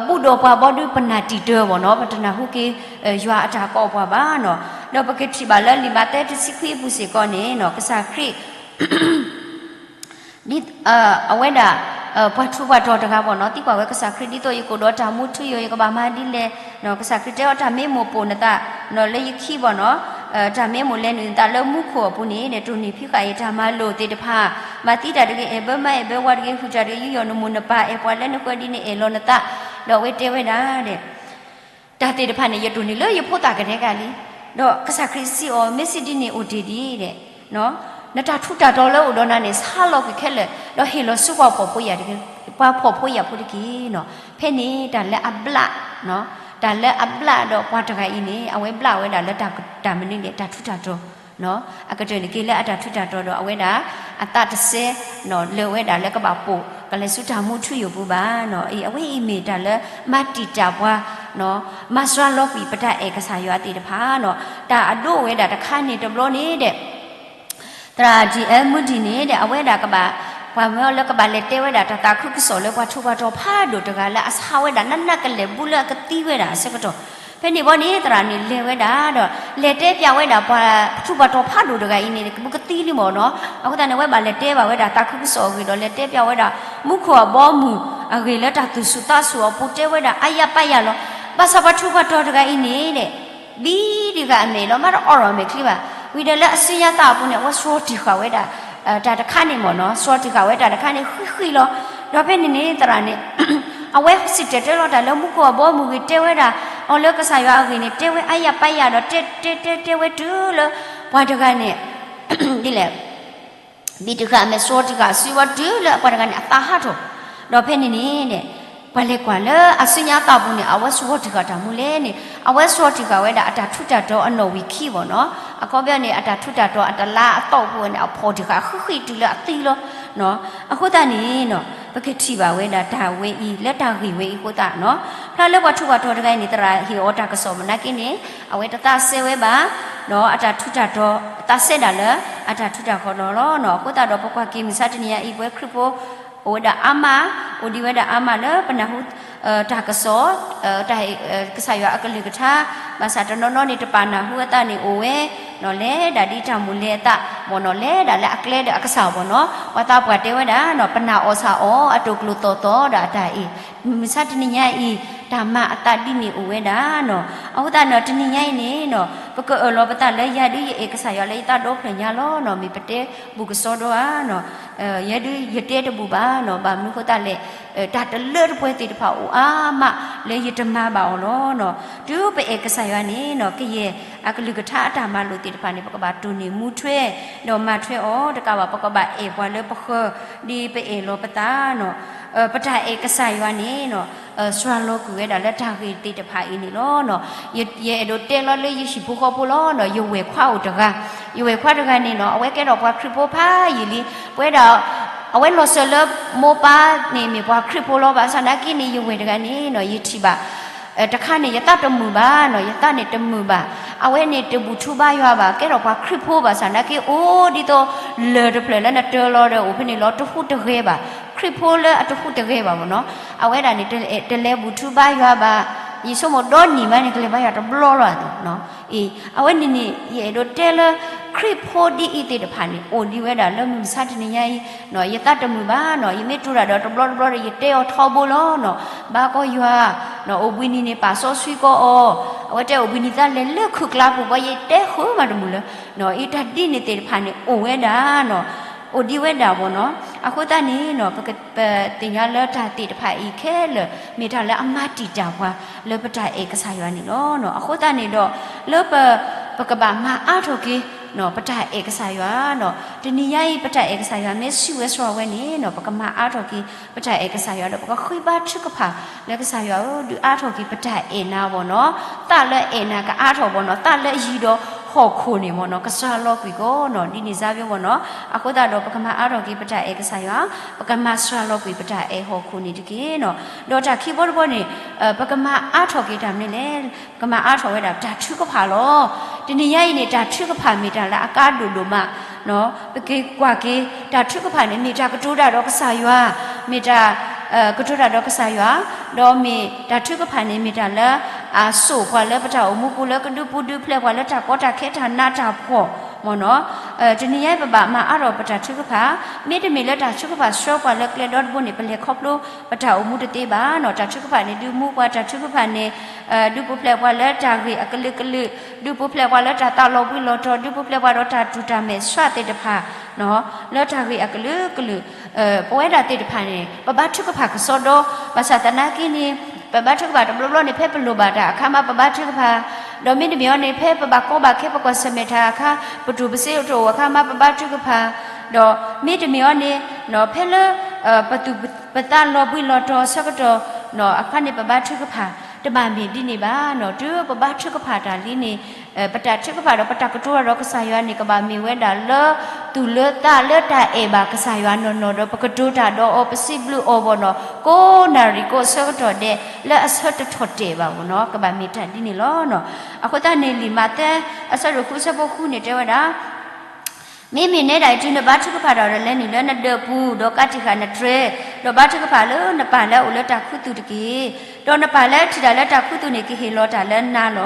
ဘူၣ်ဒီးပှၤဘီဒုး ပနၢ်တံာ်တၢဘၣ်နီၤ, ပတနၢ်ဟူက့ၤ ယွၤအတၢ်ကိးပှၤဘၣ်နီၤ. ဒီးပကထံၣ်ဘၣ်လၢလံာ်မးသဲတဆံခွံအပူၤစ့ၢ်ကီးန့ၣ် ကစၢ်ခရံာ် ဒ် အဝဲဒၣ် ပှၤထူးပှၤတီၤတဂၤဘၣ်နီၤ သံကွၢ်ဝဲကစၢ်ခရံာ် ဒ်သိးယကအိၣ်ဒီးတၢ်မူထူယိာ် ယကဘၣ်မၤဒ်လဲၣ်. ကစၢ်ခရံာ်တဲအီၤ တၢ်မ့ၢ်မိၢ်ပိာ်နသး လၢယခံဘၣ်နီၤ, တၢ်မ့ၢ်မိၢ်လဲၤနုာ်နသးလၢမူခိၣ်အပူၤန့ၣ် တိၢ်နီၣ်ဖံးဃာ်ယတၢ်မၤလိာ်သ့ၣ်တဖၣ်, မၤသံတၢ်တဂ့ၤ, အဲၣ်ဘၢမါအဲၣ်ဘၢဝၤတဂ့ၤ, ဟုၣ်တၢ်တဂ့ၤ, ယူးယီၣ်နမိၢ်နပၢ်, အဲၣ်ပှၤလၢနဃၢၤဒ်နအဲၣ်လီၤနသး. ဒီးအဝဲတဲဝဲဒၣ် တၢ်သ့ၣ်တဖၣ်န့ၣ် ယတိၢ်နီၣ်လၢယဖိသၣ်ကတဲာ်ကတီၤလံ. ဒီးကစၢ်ခရံာ်စံးအီၤ, မ့ၢ်စံးဒ်န့ၣ်အိၣ်တ့ၢ်ဒံး, နတၢ်ထူးတၢ်တီၤလၢအိၣ်ဒီးနၤန့ၣ် ဆါလီၤကွံာ်ခဲလၢာ်, ဒီးဟ့ၣ်လီၤဆူပှၤဖှီၣ်ဖိယာ်တက့ၢ်, ပှၤဖှီၣ်ဖိယာ်ဖိတက့ၢ်နီၤ. ဖဲန့ၣ်တၢ်လၢအဘျး, တၢ်လၢအဘျးဒီးပှၤတဂၤအံၤန့ၣ် အဝဲဘျးဝဲဒၣ်လၢတၢ်မနုၤလဲၣ် တၢ်ထူးတၢ်တီၤ အကတၢၢ်န့ၣ်က့ၤလၢအတၢ်ထူးတၢ်တီၤဒီး အဝဲဒၣ်အသးတစဲ လၢာ်ဝဲဒၣ်လၢကဘၣ်ပိာ် ကလဲၤဆူတၢ်မူထူယိာ်ပူၤဘၣ်နီၤ. အ့ၣ် အဝဲအံၤမ့ၢ်တၢ်လၢမၤတံာ်တာ်ပှၤ, မၤစှၤလီၤကွံာ်ပတၢ်အဲၣ်ကစၢ်ယွၤသ့ၣ်တဖၣ်နီၤ. တၢ်အဒိဝဲဒၣ်တခါန့ၣ်တဘျီန့ၣ်ဒီး သရၣ် ဒံၣ်အဲၣ်မူဒံၣ်န့ၣ်ဒီး အဝဲဒၣ်ကဘၣ် ပှၤမၢလၢကဘၣ်လဲၤတဲဝဲဒၣ်တၢ်သးခုကစီၣ်လၢပှၤထူးပှၤတီၤဖးဒိၣ်တဂၤလၢအဆါဝဲဒၣ်နးနးကလဲာ်ဘူးလၢအကသံဝဲဒၣ်အဆၢကတီၢ်, ဖဲန့ၣ်ဘီန့ၣ် သရၣ်န့ၣ်လဲၤဝဲဒၣ်ဒီး လဲၤတဲပျးဝဲဒၣ်ပှၤထူးပှၤတီၤဖးဒိၣ်တဂၤအံၤန့ၣ် ဘူးကသံလံမ့ၢ်နီၤ. အဃိသတးန့ၣ် အဝဲဘၣ်လဲၤတဲဘၣ်ဝဲဒၣ်သးခုကစီၣ်အဂ့ၢ်ဒီး လဲၤတဲပျးဝဲဒၣ် မူခိၣ်အဘီအမုၢ်အဂ့ၢ်လၢတၢ်သူၣ်ဆူၣ်သးဆူၣ်အပူၤ တဲဝဲဒၣ်အါယၤပါယၤလီၤ. ဘၣ်ဆၣ်ပှၤထူးပှၤတီၤတဂၤအံၤန့ၣ် ဘံတဂၤအမဲာ်လီၤ မ့ၢ်တအိးထီၣ်မဲာ်ချံဘၣ်. ဝံၤဒီးလၢအစုညါသးအပူၤန့ၣ် အဝဲစှီၤတံၢ်ဃာ်ဝဲဒၣ် တၢ်တခါန့ၣ်မ့ၢ်နီၤ, စှီၤတံၢ်ဃာ်ဝဲတၢ်တခါန့ၣ် ဃံးဃံးလီၤ. ဒီးဖဲန့ၣ်န့ၣ် သရၣ်န့ၣ် အဝဲစံၣ်တဲၤတဲလီၤတၢ်လၢမူခိၣ်အဘီအမုၢ်ဂ့ၤ တဲဝဲဒၣ် အီၤလၢကစၢ်ယွၤအဂ့ၢ်န့ၣ် တဲဝဲအါယၤပါယၤဒီး တဲတဲတဲတဲဝဲတုၤလၢ ပှၤတဂၤန့ၣ် ဒ်လဲၣ် ဘံတဂၤအမဲာ်စှီၤတံၢ်ဃာ်စုဝဲတုၤလၢပှၤတဂၤန့ၣ် အသးဟးထီၣ်, ဒီးဖဲန့ၣ်န့ၣ် ပှၤလဲၤကွၢ်လၢအစုညါသးပူၤန့ၣ် အဝဲစှီၤတံၢ်ဃာ်တၢ်မူလဲၣ်န့ၣ် အဝဲစှီၤတံၢ်ဃာ်ဝဲဒၣ်အတၢ်ထူးတၢ်တီၤအနီၣ်ဝံာ်ခံဘီနီၤ. အခီပညီန့ၣ် အတၢ်ထူးတၢ်တီၤအတလါအသီၣ်ဖိန့ၣ် အဖီၣ်တံၢ်ဃာ်ဃံးဃံးတုၤလၢအသံလီၤ. အဃိသတးန့ၣ် ပကထံၣ်ဘၣ်ဝဲဒၣ်တၢ်ဝဲအံၤ လၢတၢ်ဂ့ၢ်ဝဲအံၤအဃိသတးနီၤ, ဖဲလၢပှၤထူးပှၤတီၤတဂၤအံၤန့ၣ် သရၣ်ဟ့ၣ်အီၤတၢ်ကစီၣ်မနုၤက့န့ၣ် အဝဲတသးစဲဝဲဘၣ် ဒီးအတၢ်ထူးတၢ်တီၤ သးစဲဒၣ်လၢ အတၢ်ထူးတၢ်တီၤလီၤနီၤ. အဃိသတးဒီး ပကွၢ်က့ၤမုၢ်ဆါတနံၤညါအံၤ ပဝဲခရံာ်ဖိ အိၣ်ဝဲဒၣ်အါမး, အိၣ်ဒံးဝဲဒၣ်အါမးလၢပနၢ်ဟူ တၢ်ကစီၣ် တၢ် ကစၢ်ယွၤအကလုၢ်ကထါ, ဘၣ်ဆၣ်တနီၤနီၤန့ၣ် တပာ်နၢ်ဟူအသးန့ၣ်အိၣ်ဝဲ, လဲၤဒၣ်ဒ်တၢ်မုၢ်လဲၤအသးမ့ၢ်နီၤ, လဲၤဒၣ်လၢအကျဲဒီးအကစၢ်မ့ၢ်နီၤ, ပှၤသးပှၢ်တဲဝဲဒၣ်နီၤ, ပနာ်အီၣ်ဆၣ်အီၤ အတိာ်ကျိၤသီၣ်သီၣ်ဒီးအတၢ်အ့ၣ်, မုၢ်ဆါတနံၤညါအံၤ တၢ်မၤအသးဒ်န့ၣ်အိၣ်ဝဲဒၣ်နီၤ. အဃိသတးနီၤ တနံၤညါအံၤန့ၣ်နီၤ ပကအၢၣ်လီၤပသးလၢ ယၤဒုးယအဲၣ်ကစၢ်ယွၤလၢယသးဒီဖျၢၣ်ညါလီၤနီၤ, မ့ၢ်ပတဲဘူးကစီဒီဧါနီၤ, ယဲဒုးယတဲတဘူးဘၣ်နီၤ, ဘၣ်မနုၤအဃိသတးလဲၣ်, တၢ်တလၢတပှဲၤသ့ၣ်တဖၣ်အိၣ်အါမး လၢယတမၤဘၣ်အီၤလီၤနီၤ. တုၤပအဲၣ်ကစၢ်ယွၤန့ၣ်နီၤ ကယဲၢ်အကလုၢ်ကထါအတၢ်မၤလိာ်သ့ၣ်တဖၣ်န့ၣ် ပကဘၣ်တိၢ်န့ၢ်မူထွဲ ဒီးမၤထွဲအီၤတကးဘၣ် ပကဘၣ်အဲၣ်ပှၤလၢပဃၢၤ ဒ်ပအဲၣ်လီၤပသးနီၤ. ပတၢ်အဲၣ်ကစၢ်ယွၤန့ၣ်နီၤ စှၤလီၤကွံာ်ဝဲဒၣ်လၢတၢ်ဂ့ၢ်သ့ၣ်တဖၣ်အံၤန့ၣ်လီၤနီၤ. ယအဲၣ်ဒိးတဲလီၤလၢယဟံၣ်ဖိဃီဖိလီၤနီၤ, ယဝဲၢ်ခွါအိၣ်တဂၤ, ယဝဲၢ်ခွါတဂၤန့ၣ်နီၤ အဝဲကဲထီၣ်ပှၤခရံာ်ဖိဖးယံာ်လံ, ပဝဲဒၣ် အဝဲလီၤစၢၤလၢမိၢ်ပၢ်န့ၣ်မ့ၢ်ပှၤခရံာ်ဖိလီၤ, ဘၣ်ဆၣ်နာ်က့န့ၣ် ယဝဲၢ်တဂၤန့ၣ်နီၤ ယထံၣ်ဘၣ် တခါန့ၣ် ယသးတမုာ်ဘၣ်နီၤ, ယသးန့ၣ်တမုာ်ဘၣ်, အဝဲန့ၣ်တဘူၣ်ထူဘါယွၤဘၣ်, ကဲထီၣ်ပှၤခရံာ်ဖိဘၣ်ဆၣ်နာ်က့ အိၣ်ဒ်သိးလၢၢ်တဖျၢၣ်လၢနတၢၤလီၤဒီးအိၣ်ဖဲန့ၣ်လီၤ, တဟူးတဂဲၤဘၣ်, ခရံာ်ဖိလၢအတဟူးတဂဲၤဘၣ်မ့ၢ်နီၤ, အဝဲဒၣ်န့ၣ် တလဲၤဘူၣ်ထူဘါယွၤဘၣ်, ယဆိကမိၣ်ဒီနံၣ်မးန့ၣ် ကလဲၤဘါယွၤတဘျီလီၤနီၤ. အဝဲန့ၣ်န့ၣ် ယအဲၣ်ဒိးတဲလၢ ခရံာ်ဖိဒ်အံၤသ့ၣ်တဖၣ်န့ၣ် အိၣ်ဒံးဝဲဒၣ်လၢမုၢ်မဆါတနံၤညါအံၤ, ယသးတမုာ်ဘၣ်နီၤ, ယမ့ၢ်တိၢ်တၢ်ဒီးတဘျီတဘျီဒီး ယတဲအီၤထီဘိလီၤနီၤ, ဘၣ်ကီယွၤ, အိၣ်ဘှံးနံၤန့ၣ် ပာ်စီဆှံကီးအီၤ, အဝဲတဲအိၣ်ဘှံးနံၤသးလဲၤလၢခုးကျါပူၤဘီ ယတဲဃုာ်မးတမုာ်လၢၤ, အံၤတၢ်ဒ်န့ၣ်သ့ၣ်တဖၣ်န့ၣ် အိၣ်ဝဲဒၣ်နီၤ, အိၣ်ဒံးဝဲဒၣ်ဘီနီၤ. အဃိသတးန့ၣ်နီၤ ပသ့ၣ်ညါလၢတၢ်သ့ၣ်တဖၣ်အံၤခဲလၢာ် မ့ၢ်တၢ်လၢအမၤတံာ်တာ်ပှၤ လၢပတၢ်အဲၣ်ကစၢ်ယွၤန့ၣ်လီၤ. အဃိသတးန့ၣ်ဒီး လၢပ ပကဘၣ်မၤအါထီၣ်က့ၤ ပတၢ်အဲၣ်ကစၢ်ယွၤနီၤ. တနံၤညါအံၤ ပတၢ်အဲၣ်ကစၢ်ယွၤမ့ၢ်ဆံးဝဲစှၤဝဲန့ၣ်နီၤ ပကမၤအါထီၣ်က့ၤ ပတၢ်အဲၣ်ကစၢ်ယွၤဒီး ပကဃ့ဘါထုကဖၣ်လၢကစၢ်ယွၤဧၢ, ဒုးအါထီၣ်က့ၤပတၢ်အဲၣ်နၤဘီနီၤ. သးလၢအဲၣ်နၤကအါထီၣ်ဘီနီၤ, သးလၢယံၤဒီးဟီၣ်ခိၣ်န့ၣ်မ့ၢ်နီၤ ကစှၤလီၤကွံာ်ကီးနီၤ, ဒ်န့ၣ်စါဘၣ်ဘီနီၤ. အဃိသတးဒီး ပကမၤအါထီၣ်က့ၤပတၢ်အဲၣ်ကစၢ်ယွၤ, ပကမၤစှၤလီၤကွံာ်ပတၢ်အဲၣ်ဟီၣ်ခိၣ်န့ၣ်တက့ၢ်နီၤ. ဒီးတၢ်ခံဘီတဘီန့ၣ် ပကမၤအါထီၣ်က့ၤတၢ်မနုၤလဲၣ်, ပကမၤအါထီၣ်ဝဲဒၣ်တၢ်ထုကဖၣ်လီၤ. တနံၤညါအံၤန့ၣ် တၢ်ထုကဖၣ်မ့ၢ်တၢ်လၢအကါဒိၣ်ဒိၣ်မး ပက့ၤကွၢ်က့ၤ တၢ်ထုကဖၣ်န့ၣ် မ့ၢ်တၢ်ကတိၤတၢ်ဒီးကစၢ်ယွၤ, မ့ၢ်တၢ် ကတိၤတၢ်ဒီးကစၢ်ယွၤ, ဒီးမ့ၢ်တၢ်ထုကဖၣ်န့ၣ် မ့ၢ်တၢ်လၢအစိာ်ပှၤလၢပတၢ်အိၣ်မူပူၤ လၢကဒုးပူၤဒုးဖျဲးပှၤလၢတၢ်ကီတၢ်ခဲတၢ်နးတၢ်ဖှီၣ်မ့ၢ်နီၤ. တနံၤညါအံၤ ပဘၣ်မၤအါထီၣ်ပတၢ်ထုကဖၣ်, မ့တမ့ၢ်လၢတၢ်ထုကဖၣ်ဆှၢပှၤလၢကျဲဒီတဘိန့ၣ် ပလဲၤခီဖျိပတၢ်အိၣ်မူတသ့ဘၣ်နီၤ. တၢ်ထုကဖၣ်န့ၣ် ဒုးမူပှၤ, တၢ်ထုကဖၣ်န့ၣ် ဒုးပူၤဖျဲးပှၤလၢတၢ်ဂ့ၢ်အကလုာ်ကလုာ်, ဒုးပူၤဖျဲးပှၤလၢတၢ်သးလီၤဘှံးလီၤတီၤ, ဒုးပူၤဖျဲးပှၤဒီးတၢ်တူၢ်တၢ်မဲာ်ဆှးသ့ၣ်တဖၣ် လၢတၢ်ဂ့ၢ်အကလုာ်ကလုာ်, ပဝဲဒၣ်သ့ၣ်တဖၣ်န့ၣ် ပဘါထုကဖၣ်ကစီဒီ, ဘၣ်ဆၣ်သနာ်က့န့ၣ် ပဘါထုကဖၣ်တဘျီဘျီန့ၣ် ဖဲပလိၣ်ဘၣ်တၢ်အခါမး ပဘါထုကဖၣ်, ဒီးမ့တမ့ၢ်အီၤန့ၣ် ဖဲပဘၣ်ကီဘၣ်ခဲ ပကွၢ်ဆၢၣ်မဲာ်တၢ်အခါ ပတြူၢ်ပစ့တအိၣ်အခါမး ပဘါထုကဖၣ်, ဒီးမ့တမ့ၢ်အီၤန့ၣ် ဖဲလၢ ပသူၣ်ပသးလီၤဘှံးလီၤတီၤအဆၢကတီၢ် အခါန့ၣ် ပဘါထုကဖၣ်, တဘၣ်မ့ၢ်ဒ်န့ၣ်ဘၣ်နီၤ. တုၤပဘါထုကဖၣ်တၢ်လံန့ၣ် ပတၢ်ထုကဖၣ်ဒီးပတၢ်ကတိၤတၢ်ဒီးကစၢ်ယွၤန့ၣ် ကဘၣ်မ့ၢ်ဝဲဒၣ်လၢသူၣ်လၢသးလၢတၢ်အဲၣ်ဘၣ်ကစၢ်ယွၤနီၢ်နီၢ်ဒီး ပကတိၤတၢ်ဒီးအီၤ ပစံးဘျုးအီၤဘီနီၤ ကိးနၣ်ရံၣ်ကိးအဆၢကတီၢ်ဒဲး လၢအဆၢတထီၣ်တဲာ်ဘၣ်ဘီနီၤ ကဘၣ်မ့ၢ်တၢ်ဒ်န့ၣ်လီၤ. အဃိသတးန့ၣ် လံာ်မးသဲအဆၢဒိၣ်ဃုအဆၢဖိဃုန့ၣ်တဲဝဲဒၣ် မ့မ့ၢ်နဲဒၣ်အံၤ တုၤနဘါထုကဖၣ်တၢ်ဒီး လဲၤနုာ်လၢနဒၢးပူၤ ဒီးကးတံာ်ဃာ်နတြဲၤ, ဒီးဘါထုကဖၣ်လၢနပၢ်လၢအအိၣ်လၢတၢ်ခူသူၣ်တက့ၢ်. ဒီးနပၢ်လၢထံၣ်တၢ်လၢတၢ်ခူသူၣ်န့ၣ် ကဟ့ၣ်လီၤတၢ်လၢနၤလ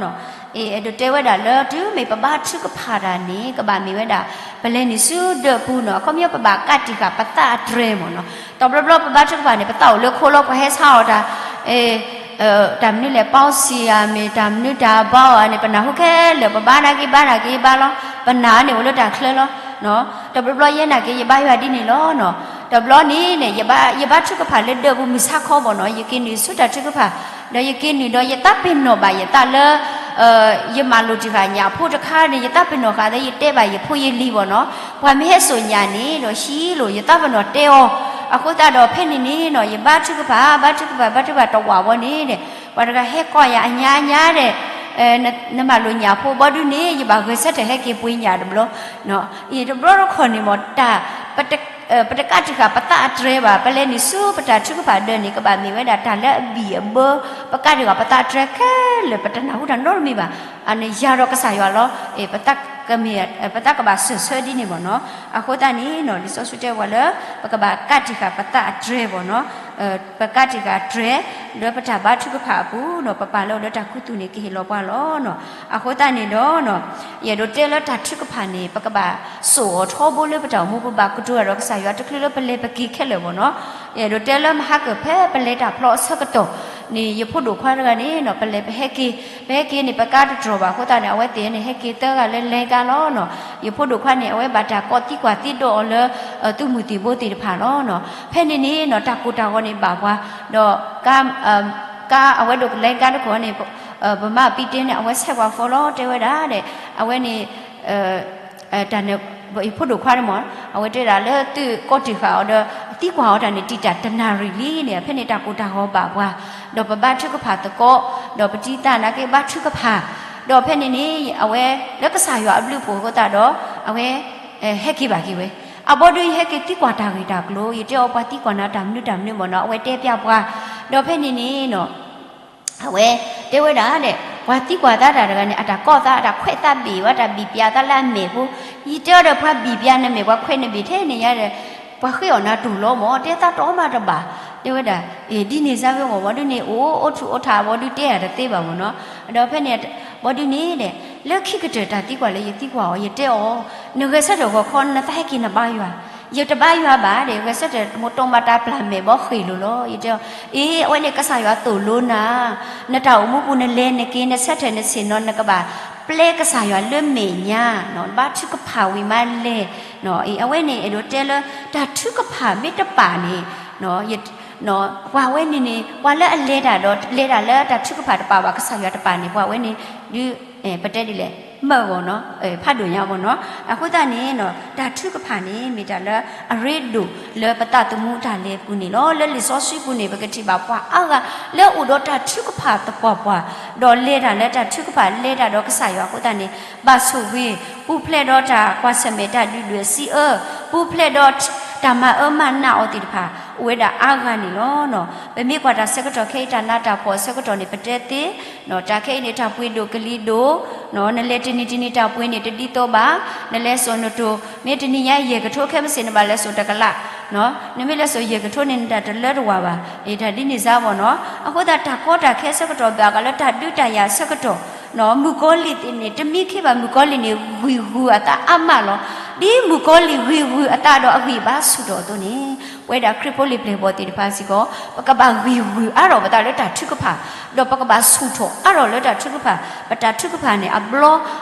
ီၤ. အဲၣ်ဒိးတဲဝဲဒၣ်လၢ တုၤမ့ၢ်ပဘါထုကဖၣ်တၢ်န့ၣ် ကဘၣ်မ့ၢ်ဝဲဒၣ် ပလဲၤနုာ်ဆူဒၢးပူၤန့ၣ် အခီပညီပဘၣ်ကးတံာ်ဃာ်ပသးအတြဲၤမ့ၢ်နီၤ. တဘျီဘျီပဘါထုကဖၣ်န့ၣ် ပသးအိၣ်လၢခိလီၤ ပှၤဟဲဆါအီၤတၢ် တၢ်မနုၤလဲၣ် ပီစံၣ်ဧါ မ့ၢ်တၢ်မနုၤတၢ်ဘီဧါန့ၣ် ပနၢ်ဟူခဲလၢာ် ပဘါနာ်က့ဘါနာ်က့ဘါလီၤ. ပနာ်န့ၣ်အိၣ်လၢတၢ်ချၢလီၤ. တဘျီဘျီယဲနာ်က့ ယဘါယွၤဒ်န့ၣ်လီၤ. တဘျီန့ၣ်န့ၣ် ယဘါထုကဖၣ်လၢဒၢးပူၤမုၢ်ဆါခီဘီနီၤ ယက့ၤနုာ်ဆူတၢ်ထုကဖၣ် ဒီးယက့ၤနုာ်ဒီးယသးပ့ၤနီၣ်ဘၣ်ယသးလၢ ယမၤလိာ်တံၢ်ဃာ်ညၣ်ဖိတခါန့ၣ် ယသးပ့ၤနီၣ်ဃာ်သး ယတဲဘၣ်ယဖိယလံၤဘီနီၤ ပှၤမ့ၢ်ဟဲစိာ်ညၣ်န့ၣ်ဒီး ဟံးလိာ်ယသးပ့ၤနီၣ်တဲအီၤ. အဃိသတးဒီး ဖဲန့ၣ်န့ၣ်နီၤ ယဘါထုကဖၣ် ဘါထုကဖၣ် ဘါထုကဖၣ်တဝးဝီန့ၣ်ဒီး ပှၤတဂၤဟဲကိးယၤအညါအညါဒီး နမၤလိာ်ညၣ်ဖိဘီဒုန့ၣ် ယဘၣ်ဂဲၤဆၢထၢၣ်ဟဲက့ၤပှ့ၤညၣ်တဘျီ တဘျီတခီၣ်န့ၣ်မ့ၢ် တၢ် ပတကးတံာ်ဃာ်ပသးအတြဲၤဘၣ် ပလဲၤနုာ်ဆူပတၢ်ထုကဖၣ်ဒၢးန့ၣ် ကဘၣ်မ့ၢ်ဝဲဒၣ်တၢ်လၢအဘံၣ်အဘၢ ပကးတံာ်ဃာ်ပသးအတြဲၤခဲလၢာ် ပတနၢ်ဟူတၢ်နီတမံၤဘၣ်. အန့ၣ်ယၤဒီးကစၢ်ယွၤလီၤ. ပသးကမ့ၢ် ပသးကဘၣ်စၢၢ်ဆၢဒ်န့ၣ်ဘီနီၤ. အဃိသတးန့ၣ်နီၤ လံာ်စီဆှံတဲဝဲလၢ ပကဘၣ်ကးတံာ်ဃာ်ပသးအတြဲၤဘီနီၤ ပကးတံာ်ဃာ်တြဲၤ လၢပတၢ်ဘါထုကဖၣ်အပူၤနီၤ ပပၢ်လၢအိၣ်လၢတၢ်ခူသူၣ်န့ၣ် ကဟ့ၣ်လီၤပှၤလီၤနီၤ. အဃိသတးန့ၣ်ဒီး ယအဲၣ်ဒိးတဲလၢတၢ်ထုကဖၣ်န့ၣ် ပကဘၣ်စိာ်အီၤထီဘိလၢပတၢ်အိၣ်မူ ပဘၣ်ကတိၤတၢ်ဒီးကစၢ်ယွၤတချုးလၢပလဲၤပက့ၤခဲလၢာ်ဘီနီၤ. ယအဲၣ်ဒိးတဲလၢမဟါကၢၢ်ဖဲပလဲၤတၢ်ဖျီအဆၢကတီၢ်န့ၣ် ယဖိဒိၣ်ခွါတဂၤန့ၣ်နီၤ ပလဲၤပဟဲက့ၤ ပဟဲက့ၤန့ၣ် ပကါတတြီၢ်ဘၣ်အဃိသတးန့ၣ် အဝဲသ့ၣ်န့ၣ် ဟဲက့ၤသၢဂၤလၢလဲၤကါလီၤနီၤ. ယဖိဒိၣ်ခွါန့ၣ် အဝဲဘၣ်တၢ်ကိးသံကွၢ်သံဒိးအီၤလၢ သုးမုၢ်သံၣ်ဘိသ့ၣ်တဖၣ်လီၤနီၤ. ဖဲန့ၣ်န့ၣ်နီၤ တၢ်ကိၢ်တၢ်ဂီၤန့ၣ်ဘၣ်ပှၤ ဒီး ကါ အဝဲဒိးကလဲၤကါတခိၣ်န့ၣ် ပမါပံတဲန့ၣ် အဝဲဆဲးပှၤ phone လီၤ တဲဝဲဒၣ်ဒီး အဝဲန့ၣ် တၢ်န့ၣ် ယဖိဒိၣ်ခွါန့ၣ်မ့ၢ် အဝဲတဲဒၣ်လၢသုးကိးတံာ်ဃာ်အီၤဒီး သံကွၢ်အီၤတၢ်န့ၣ် တံာ်တၢ်တနၣ်ရံၣ်လံန့ၣ် ဖဲန့ၣ်တၢ်ကိၢ်တၢ်ဂီၤဘၣ်ပှၤ ဒီးပဘါထုကဖၣ်သကိး ဒီးပတံၤသနာ်က့ဘါထုကဖၣ် ဒီးဖဲန့ၣ်န့ၣ် အဝဲလၢကစၢ်ယွၤအဘျုးအဖှိၣ်အဃိသတးဒီး အဝဲ ဟဲက့ၤဘၣ်က့ၤဝဲ. အဘီဒုးယဟဲက့ၤသံကွၢ်တၢ်ဂ့ၢ်တၢ်ကျိၤ ယတဲအီၤပှၤသံကွၢ်နၤတၢ်မနုၤတၢ်မနုၤမ့ၢ်နီၤ အဝဲတဲပျၢ်ပှၤ ဒီးဖဲန့ၣ်န့ၣ်နီၤ အဝဲတဲဝဲဒၣ်ဒီး ပှၤသံကွၢ်သးတၢ်တဂၤန့ၣ် အတၢ်ကိးသး အတၢ်ခွဲးသးဘ့ၣ်ဝဲ တၢ်ဘံၣ်ပျၢ်သးလၢအမဲာ်ဖိ ယတဲအီၤဒီး ပှၤဘံၣ်ပျၢ်နမဲာ် ပှၤခွဲးနဘ့ၣ်ထဲန့ၣ်ယါဒီး ပှၤဃ့အီၣ်နၤတူၢ်လီၤမ့ၢ် တဲသးတီမးတဘၣ် တဲဝဲဒၣ် ဒ်န့ၣ်စါဝဲမ့ၢ် ဘီဒုန့ၣ် အိၣ်အိၣ်ထူၣ်အိၣ်ထး ဘီဒုတဲအတသ့ဘၣ်မ့ၢ်နီၤ ဒီးဖဲန့ၣ် ဘီဒုန့ၣ်ဒီး လၢခံကတၢၢ်တၢ်သံကွၢ်လၢယသံကွၢ်အီၤ ယတဲအီၤ နဂဲၤဆၢထၢၣ်ဂီၤခီ နသးဟဲက့ၤနဘါယွၤ ယတဘါယွၤဘၣ်ဒီး ဂဲၤဆၢထၢၣ် မိၢ်တိၢ်မၤတၢ်ပျၢ်မဲာ်ဘီဃ့ၢ်လိာ်လီၤ ယတဲအီၤ အ့ အဝဲန့ၣ်ကစၢ်ယွၤသိၣ်လိနၤ နတၢ်အိၣ်မူပူၤ နလဲၤနက့ၤ နဆၢထၢၣ်နဆ့ၣ်နီၤ နကဘၣ်ပျဲကစၢ်ယွၤလၢမဲာ်ညါ ဘါထုကဖၣ်ဝံၤမးလဲၤ အဝဲန့ၣ်အဲၣ်ဒိးတဲလၢ တၢ်ထုကဖၣ်မ့ၢ်တပာ်န့ၣ် ပှၤဝဲန့ၣ်န့ၣ် ပှၤလၢအလဲၤတၢ်ဒီး လဲၤတၢ်လၢတၢ်ထုကဖၣ်တပာ်ဘၣ် ကစၢ်ယွၤတပာ်န့ၣ် ပှၤဝဲန့ၣ် ဒုး ပတဲဒ်လဲၣ် မၢဂီၢ်နီၤ ဖးဒိၣ်ညါဘီနီၤ အဃိသတးန့ၣ် တၢ်ထုကဖၣ်န့ၣ် မ့ၢ်တၢ်လၢအရ့ဒိၣ်လၢပသးသမူတၢ်လဲၤပူၤန့ၣ်လီၤ. လၢလံာ်စီဆှံပူၤန့ၣ် ပကထံၣ်ဘၣ်ပှၤအါဂၤ လၢအိၣ်ဒီးတၢ်ထုကဖၣ်သပှၢ်ပှၢ် ဒီးလဲၤတၢ်လၢတၢ်ထုကဖၣ် လဲၤတၢ်ဒီးကစၢ်ယွၤအဃိသတးန့ၣ် ဘၣ်ဆိၣ်ဂ့ၤ ပူၤဖျဲးဒီးတၢ်ကွၢ်ဆၢၣ်မဲာ်တၢ်ဒုၣ်ဒွဲၣ်စံးအၢ ပူၤဖျဲးဒီးတၢ်မၤအၢမၤနးအီၤသ့ၣ်တဖၣ် အိၣ်ဝဲဒၣ်အါဂၤန့ၣ်လီၤ. ပမ့ၢ်ကွၢ်တၢ်ဆၢကတီၢ်ခဲအံၤ တၢ်နးတၢ်ဖှီၣ်အဆၢကတီၢ်န့ၣ် ပတဲသ့ တၢ်ခဲအံၤန့ၣ် တၢ်ပှ့ၤဒိၣ်ကလံၤဒိၣ် နလဲၤတနံၤတနံၤတၢ်ပှ့ၤန့ၣ် တဒ်သိးဘၣ် နလဲၤစိာ်နတိၢ် မ့ၢ်တနံၤညါယဲၢ်ကထိ ခဲမုၢ်ဆ့ၣ်နဘၣ်လဲၤစိာ်တကလး နမ့ၢ်လဲၤစိာ်ယဲၢ်ကထိန့ၣ် နတၢ်တလၢတဝၢ်ဘၣ် တၢ်ဒ်န့ၣ်စါဘီနီၤ အဃိသတးတၢ်ကီတၢ်ခဲဆၢကတီၢ် ဘၣ်ဃးလၢတၢ်ဒုးတၢ်ယၤဆၢကတီၢ် မုၣ်ကီၤလံၢ်သ့ၣ်န့ၣ် တမံခ့ဘၣ် မုၣ်ကီၤလံၢ်န့ၣ် ဂံၢ်ဂုာ်အသးအါမးလီၤ. ဒ်မုၣ်ကီၤလံၢ်ဂံၢ်ဂုာ်အသးဒီးအဂံၢ်ဘါဆူၣ်ထီၣ်အသိးန့ၣ် ပဝဲဒၣ်ခရံာ်ဖိလံၤပျဲၢ်ဘီၣ်သ့ၣ်တဖၣ်စ့ၢ်ကီး ပကဘၣ်ဂံၢ်ဂုာ်အါထီၣ်ပသးလၢတၢ်ထုကဖၣ် ဒီးပကဘၣ်ဆူၣ်ထီၣ်အါထီၣ်လၢတၢ်ထုကဖၣ် ပတၢ်ထုကဖၣ်န့ၣ် အဘျီ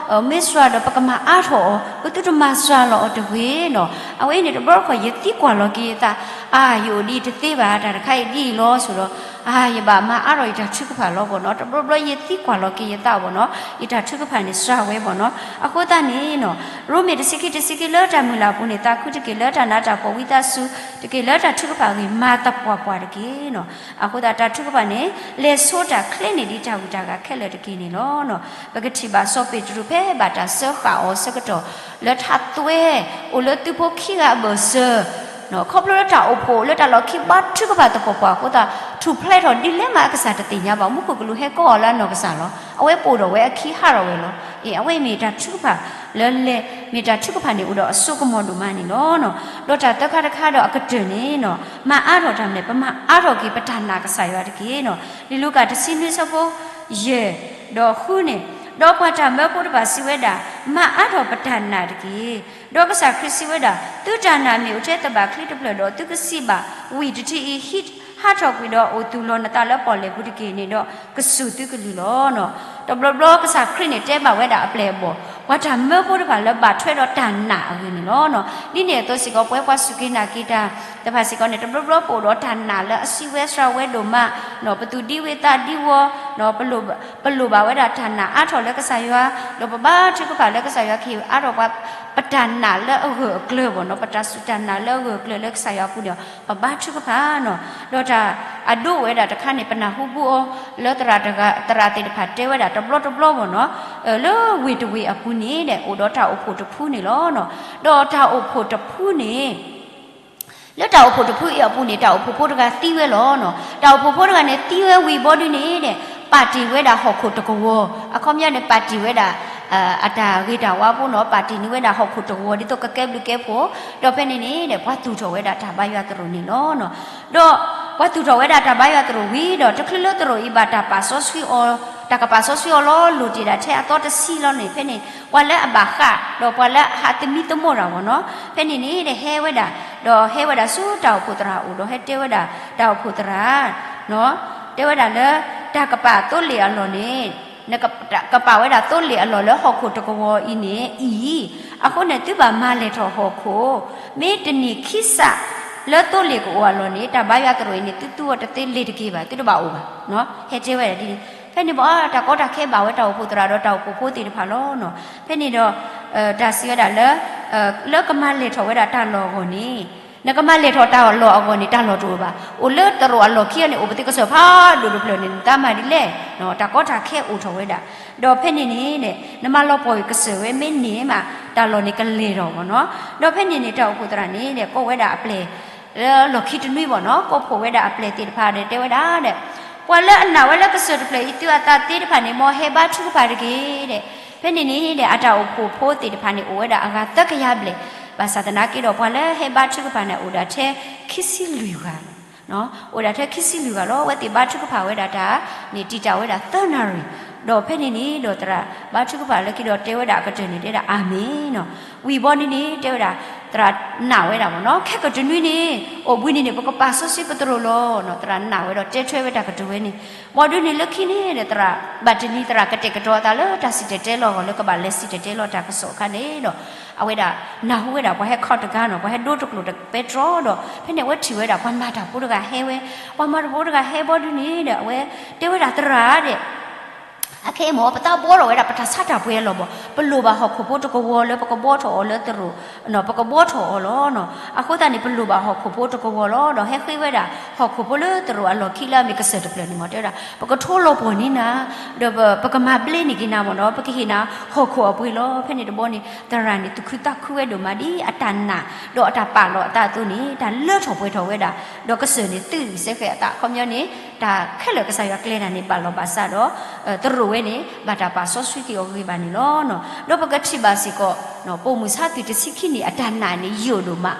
မ့ၢ်စှၤဒီးပကမၤအါထီၣ်အီၤ ပသုတမၤစှၤလီၤအီၤတဂ့ၤနီၤ အဝဲအံၤန့ၣ် တဘျီတခီၣ်ယသံကွၢ်လီၤက့ၤယသး အါ ယအိၣ်ဒ်အံၤတသ့ဘၣ် တၢ်တခါအံၤဒ်အံၤလီၤဆိဒီး အါ ယဘၣ်မၤအါထီၣ်ယတၢ်ထုကဖၣ်လီၤဘီနီၤ တဘျီဘျီယသံကွၢ်လီၤက့ၤယသးဘီနီၤ ယတၢ်ထုကဖၣ်န့ၣ်စှၤဝဲဘီနီၤ အဃိသတးန့ၣ်နီၤ ရိမ့ၤတဆံခံတဆံခံ လၢတၢ်မုၢ်လၢ်အပူၤန့ၣ် သးခုတက့ၢ် လၢတၢ်နးတၢ်ဖှီၣ်ဝံသးစူၤတက့ၢ် လၢတၢ်ထုကဖၣ်အဂ့ၢ် မၤသပှၢ်ပှၢ်တက့ၢ်နီၤ အဃိသတးတၢ်ထုကဖၣ်န့ၣ် လဲၤဆိတၢ်ချ့န့ၢ်ဒံးတၢ်ဂုၤတၢ်ဂၤခဲလၢာ်တက့ၢ်န့ၣ်လီၤ. ပကထံၣ်ဘၣ်စီၤပ့းတရူးဖဲဘၣ်တၢ်စၢဃာ်အီၤဆၢကတီၢ် လၢထးသွဲ အိၣ်လၢသုးဖိခံဂၤအဘၢၣ်စၢၤ ခီဖျိလၢတၢ်အိၣ်ဖှိၣ်လၢတၢ်လီၢ်ခံ ဘါထုကဖၣ်သပှၢ်ပှၢ်အဃိသတး ထူၣ်ဖျဲးထီၣ်ဒ်လဲၣ်မးအကစၢ်တသ့ၣ်ညါဘၣ် မူခိၣ်ကလူးဟဲကိးအီၤလၢအနီၢ်ကစၢ်လီၤ. အဝဲပိာ်ထီၣ်ဝဲအခံဟးထီၣ်ဝဲလီၤ. အဝဲအံၤမ့ၢ်တၢ်ထုကဖၣ်လၢလဲၤ မ့ၢ်တၢ်ထုကဖၣ်န့ၣ်အိၣ်ဒီးအစိကမီၤဒိၣ်မးန့ၣ်လီၤ. ဒီးတၢ်သၢခါတခါဒီးအကတၢၢ်န့ၣ် မၤအါထီၣ်တၢ်မနုၤလဲၣ်, ပမၤအါထီၣ်က့ၤပတၢ်နာ်ကစၢ်ယွၤတက့ၢ်. လံာ်လူၤကၣ်တဆံနွံဆၢဖိ ယဲၢ် ဒီးဃုန့ၣ်, ဒီးပှၤတၢ်မၢဖိတဖၣ်စံးဝဲဒၣ်, မၤအါထီၣ်ပတၢ်နာ်တက့ၢ်. ဒီးကစၢ်ခရံာ်စံးဝဲဒၣ်, သုတၢ်နာ်မ့ၢ်အိၣ်ထဲသဘၣ်ချံတဖျၢၣ်ဒီး သုကစံးဘၣ်ဝံၣ်တထံအံၤ, ဟံးဟးထီၣ်ကွံာ်ဒီးအိၣ်သူၣ်လီၤနသးလၢပီၣ်လဲၣ်ပူၤတက့ၢ်န့ၣ်ဒီး ကစိာ်သုကလုၢ်လီၤ. တဘျီဘျီကစၢ်ခရံာ်န့ၣ်တဲဘၣ်ဝဲဒၣ်အပျဲၢ်အဘီၣ်, ပှၤတၢ်မၢဖိတဖၣ်လၢဘၣ်ထွဲဒီးတၢ်နာ်အဂ့ၢ်န့ၣ်လီၤ. ဒ်န့ၣ်အသိးစ့ၢ်ကီး ပဝဲပှၤစူၢ်က့ၤနာ်က့ၤတၢ်တဖၣ်စ့ၢ်ကီးန့ၣ် တဘျီဘျီပအိၣ်ဒီးတၢ်နာ်လၢအစံးဝဲစှၤဝဲဒိၣ်မး, ပသူၣ်ဒံဝံသးဒံဝီ, ပလိၣ်ဘၣ်ဝဲဒၣ်တၢ်နာ်အါထီၣ်လၢကစၢ်ယွၤ, ဒီးပဘါထုကဖၣ်လၢကစၢ်ယွၤကဟ့ၣ်အါထီၣ်ပှၤ ပတၢ်နာ်လၢအဂၢၢ်အကျၢၤဘၣ်နီၤ, ပတၢ်စူၢ်တၢ်နာ်လၢအဂၢၢ်အကျၢၤလၢကစၢ်ယွၤအပူၤန့ၣ် ပဘါထုကဖၣ်နီၤ. ဒီးတၢ်အဒိဝဲဒၣ်တခါန့ၣ် ပနၢ်ဟူဘူးအီၤလၢသရၣ်တဂၤ သရၣ်သ့ၣ်တဖၣ်တဲဝဲဒၣ်တဘျီတဘျီဘၣ်နီၤ, လၢဝ့ၢ်တဝ့ၢ်အပူၤန့ၣ်ဒီး အိၣ်ဒီးတၢ်အိၣ်ဖှိၣ်တဖုန့ၣ်လီၤ. ဒီးတၢ်အိၣ်ဖှိၣ်တဖုန့ၣ် လၢတၢ်အိၣ်ဖှိၣ်တဖုအံၤအပူၤန့ၣ် တၢ်အိၣ်ဖှိၣ်ဖိတဂၤသံဝဲလီၤနီၤ. တၢ်အိၣ်ဖှိၣ်ဖိတဂၤန့ၣ်သံဝဲဝံၤဘီဒုန့ၣ်ဒီး ပာ်တ့ၢ်ဝဲဒၣ်ဟီၣ်ခိၣ်တကဝီၤ, အခီပညီန့ၣ် ပာ်တ့ၢ်ဝဲဒၣ် အတၢ်ဂ့ၤတၢ်ဝါဖိနီၤ, ပာ်တ့ၢ်န့ၢ်ဝဲဒၣ်ဟီၣ်ခိၣ်တကဝီၤ ဒ်သိးကကဲဘျုးကဲဖှိၣ်, ဒီးဖဲန့ၣ်န့ၣ်ဒီး ပှၤသူၣ်ထီၣ်ဝဲဒၣ်တၢ်ဘါယွၤသရိာ်န့ၣ်လီၤနီၤ. ဒီးပှၤသူၣ်ထီၣ်ဝဲဒၣ်တၢ်ဘါယွၤသရိာ်ဝံၤဒီး တချုးလၢသရိာ်အံၤဘၣ်တၢ်ပာ်စီဆှံအီၤ, တၢ်ကပာ်စီဆှံအီၤလီၤ လိၣ်တ့ၢ်ဒၣ်ထဲအသီတဆံလီၤန့ၣ် ဖဲန့ၣ် ပှၤလၢအဘၣ်ဃး ဒီးပှၤလၢအဟးသမံသမိးတၢ်ဘၣ်နီၤ, ဖဲန့ၣ်န့ၣ်ဒီးဟဲဝဲဒၣ်, ဒီးဟဲဝဲဒၣ်ဆူတၢ်အိၣ်ဖှိၣ်သရၣ်အအိၣ်ဒီး ဟဲတဲဝဲဒၣ်တၢ်အိၣ်ဖှိၣ်သရၣ် တဲဝဲဒၣ်လၢ တၢ်ကပာ်သိလ့ၣ်အလီၢ်န့ၣ်, နကပာ်ဝဲဒၣ်သိလ့ၣ်အလီၢ်လၢဟီၣ်ခိၣ်တကဝီၤအံၤန့ၣ်အံၤ, အဃိန့ၣ်သုဘၣ်မၤလဲၢ်ထီၣ်ဟီၣ်ခိၣ်, မ့ၢ်တနံၤခံစး လၢသိလ့ၣ်ကအိၣ်အလီၢ်န့ၣ် တၢ်ဘါယွၤသရိာ်အံၤန့ၣ် သုသူအီၤတသ့လ့ၤတက့ၤဘၣ်, သုတဘၣ်အိၣ်ဘၣ်, ဟဲတဲဝဲဒၣ်ဒ်န့ၣ်. ဖဲန့ၣ်ဘၣ် တၢ်ကီတၢ်ခဲဘၣ်ဝဲတၢ်အိၣ်ဖှိၣ်သရၣ်ဒီးတၢ်အိၣ်ဖှိၣ်ဖိသ့ၣ်တဖၣ်လီၤနီၤ. ဖဲန့ၣ်ဒီး တၢ်စံးဝဲဒၣ်လၢ လၢကမၤလဲၢ်ထီၣ်ဝဲဒၣ်တၢ်လီၢ်အဂီၢ်န့ၣ်, နကမၤလဲၢ်ထီၣ်တၢ်လီၢ်အဂီၢ်န့ၣ် တၢ်လီၢ်တအိၣ်ဘၣ်. အိၣ်လၢသရိာ်အလီၢ်ခံန့ၣ် အိၣ်ပသ့ကစၢၢ်ဖးဒိၣ်တဖျၢၣ်န့ၣ် နတၢ်မၤဒ်လဲၣ်, တၢ်ကီတၢ်ခဲအိၣ်ထီၣ်ဝဲဒၣ်. ဒီးဖဲန့ၣ်န့ၣ် နမၤလီၤပှီၢ်ကစၢၢ်ဝဲမ့ၢ်န့ၢ်မး တၢ်လီၢ်န့ၣ်ကလဲၤထီၣ်ဘၣ်နီၤ. ဒီးဖဲန့ၣ်န့ၣ် တၢ်အိၣ်ဖှိၣ်သရၣ်န့ၣ်ဒီး ကိးဝဲဒၣ်အပျဲၢ် လၢလီၢ်ခံတနွံဘၣ်နီၤ, ကိးဖှိၣ်ဝဲဒၣ်အပျဲၢ်သ့ၣ်တဖၣ်ဒီး တဲဝဲဒၣ်ဒီး ပှၤလၢအနာ်ဝဲလၢကစၢၢ်တဖျၢၣ်အံၤ သုအသးသ့တဖၣ်န့ၣ် မ်ဟဲဘါထုကဖၣ်တက့ၢ်ဒီး. ဖဲန့ၣ်န့ၣ်ဒီး အတၢ်အိၣ်ဖှိၣ်ဖိသ့ၣ်တဖၣ်န့ၣ် အိၣ်ဝဲဒၣ်အဂၤသၢကယၤဘျဲၣ်, ဘၣ်ဆၣ်သနာ်က့ဒီး ပှၤလၢဟဲဘါထုကဖၣ်န့ၣ် အိၣ်ဒၣ်ထဲခံဆံလွံၢ်ဂၤ အိၣ်ဒၣ်ထဲခံဆံလွံၢ်ဂၤလီၤ. အဝဲသ့ၣ်ဘါထုကဖၣ်ဝဲဒၣ်တၢ်န့ၣ် တံာ်တာ်ဝဲဒၣ်သၢနၣ်ရံၣ်, ဒီးဖဲန့ၣ်န့ၣ်ဒီးသရၣ်ဘါထုကဖၣ်လၢခံဒီးတဲဝဲဒၣ်အကတၢၢ်န့ၣ် တဲဒၣ်အၤမ့ၣ်နီၤ. ဝံၤဘီန့ၣ်န့ၣ် တဲဝဲဒၣ် သရၣ်နာ်ဝဲဒၣ်ဘၣ်နီၤ, ခဲကတနွံန့ၣ် အိၣ်ဘှံးနံၤန့ၣ် ပကပာ်စီဆှံပသရိာ်လီၤနီၤ, သရၣ်နာ်ဝဲဒီးတဲထွဲဝဲတၢ်ကတိၤဝဲန့ၣ်. ဘီဒုန့ၣ်လၢခံန့ၣ်ဒီး သရၣ်ဘၣ်တနံၤ သရၣ်ကတဲာ်ကတီၤအသးလၢတၢ်စံၣ်တဲၤတဲလီၤအဂီၢ်လၢကဘၣ်လဲၤစံၣ်တဲၤတဲလီၤတၢ်ကစီၣ်အခါန့ၣ်ဒီး အဝဲဒၣ်နၢ်ဟူဝဲဒၣ် ပှၤဟဲခီတဂၤနီၤ, ပှၤဟဲဒိတကျိာ်တပဲတြီဒီး ဖဲန့ၣ်အဝဲထံၣ်ဝဲဒၣ် ပှၤမၤတၢ်ဖိတဂၤဟဲဝဲ, ပှၤမၤတၢ်ဖိတဂၤဟဲဘီဒုန့ၣ်ဒီး အဝဲတဲဝဲဒၣ်သရၣ်ဒီး အခဲအံၤမ့ၢ် ပသးဘှီထီၣ်ဝဲဒၣ် ပတၢ်ဆါတၢ်ပှ့ၤအလီၢ်ဘၣ်, ပလိၣ်ဘၣ်ဟီၣ်ခိၣ်ဖိတကဝီၤလၢပကဘှီထီၣ်အီၤလၢသရိာ်, ပကဘှီထီၣ်အီၤလီၤနီၤ. အဃိသတးန့ၣ် ပလိၣ်ဘၣ်ဟီၣ်ခိၣ်ဖိတကဝီၤလီၤ. ဒီးဟဲဃ့ဝဲဒၣ် ဟီၣ်ခိၣ်ဖိလၢသရိာ်အလီၢ်ခံလၢအမ့ၢ်ကစၢၢ်တဖျၢၣ်န့ၣ်မ့ၢ် တဲဝဲဒၣ် ပကထိလီၤပှီၢ်န့ၢ်နၤ, ဒီးပကမၤဘျ့န့ၢ်က့ၤနၤမ့ၢ်နီၤ, ပကဟ့ၣ်နၤဟီၣ်ခိၣ်အပှ့ၤလီၤ. ဖဲန့ၣ်တဘျီန့ၣ် သရၣ်န့ၣ် သူၣ်ခုသးခုဝဲဒိၣ်မး ဒ်အတၢ်နာ် ဒီးအတၢ်ပာ်လီၤအသးအသိးန့ၣ် တၢ်လၢထီၣ်ပှဲၤထီၣ်ဝဲဒၣ်, ဒီးကစၢၢ်န့ၣ် သုးစဲဃဲးအသး အခီပညီန့ၣ် တၢ်ခဲလၢာ်ကစၢ်ယွၤကျဲၤတၢ်န့ၣ် ဘၣ်လီၤဘၣ်စးဒီး သရိာ်ဝဲန့ၣ် ဘၣ်တၢ်ပာ်စီဆှံက့ၤအီၤဂ့ၤဘၣ်န့ၣ်လီၤ. ဒီးပကထံၣ်ဘၣ်စ့ၢ်ကီး ပိာ်မုၣ်ဆါသွံၣ်တဆံခံနံၣ်အတၢ်နာ်န့ၣ် ယိာ်ဒိၣ်မး,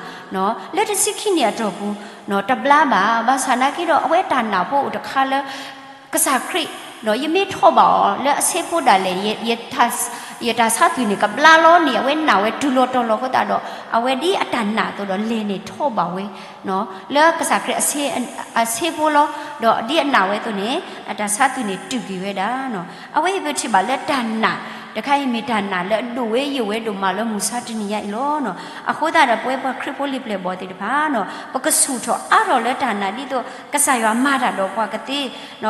လၢတဆံခံနံၣ်အတီၢ်ပူၤ တဘျါဘၣ်. ဘၣ်ဆၣ်နာ်က့ဒီး အဝဲတၢ်နာ်ဖိအိၣ်တခါလၢ ကစၢ်ခရံာ် ယမ့ၢ်ထီၣ်ဘၣ်အီၤလၢအဆ့ဖိဒၣ်လဲာ် ယတၢ်ဆါသွံၣ်န့ၣ် ကဘျါလီၤန့ၣ် အဝဲနာ်ဝဲတုၤလီၤတီၤလီၤအဃိသတးဒီး အဝဲဒ်အတၢ်နာ်အသိးဒီး လဲၤန့ၣ်ထီၣ်ဘၣ်ဝဲ လၢကစၢ်ခရံာ်အဆ့ဖိလီၤ. ဒီးဒ်အနာ်ဝဲအသိးန့ၣ် အတၢ်ဆါသွံၣ်န့ၣ်တုာ်က့ၤဝဲဒၣ်. အဝဲအံၤပထံၣ်ဘၣ်လၢတၢ်နာ်တခါအံၤ မ့ၢ်တၢ်နာ်လၢအဒိၣ်ဝဲယိာ်ဝဲဒိၣ်မးလၢမုၢ်ဆါတနံၤညါအံၤလီၤ. အဃိသတးဒီး ပဝဲပှၤခရံာ်ဖိလံၤပျဲၢ်ဘီၣ်သ့ၣ်တဖၣ် ပကဆူၣ်ထီၣ်အါထီၣ်လၢတၢ်နာ် ဒ်သိးကစၢ်ယွၤမၤတၢ်ဒီးပှၤကသ့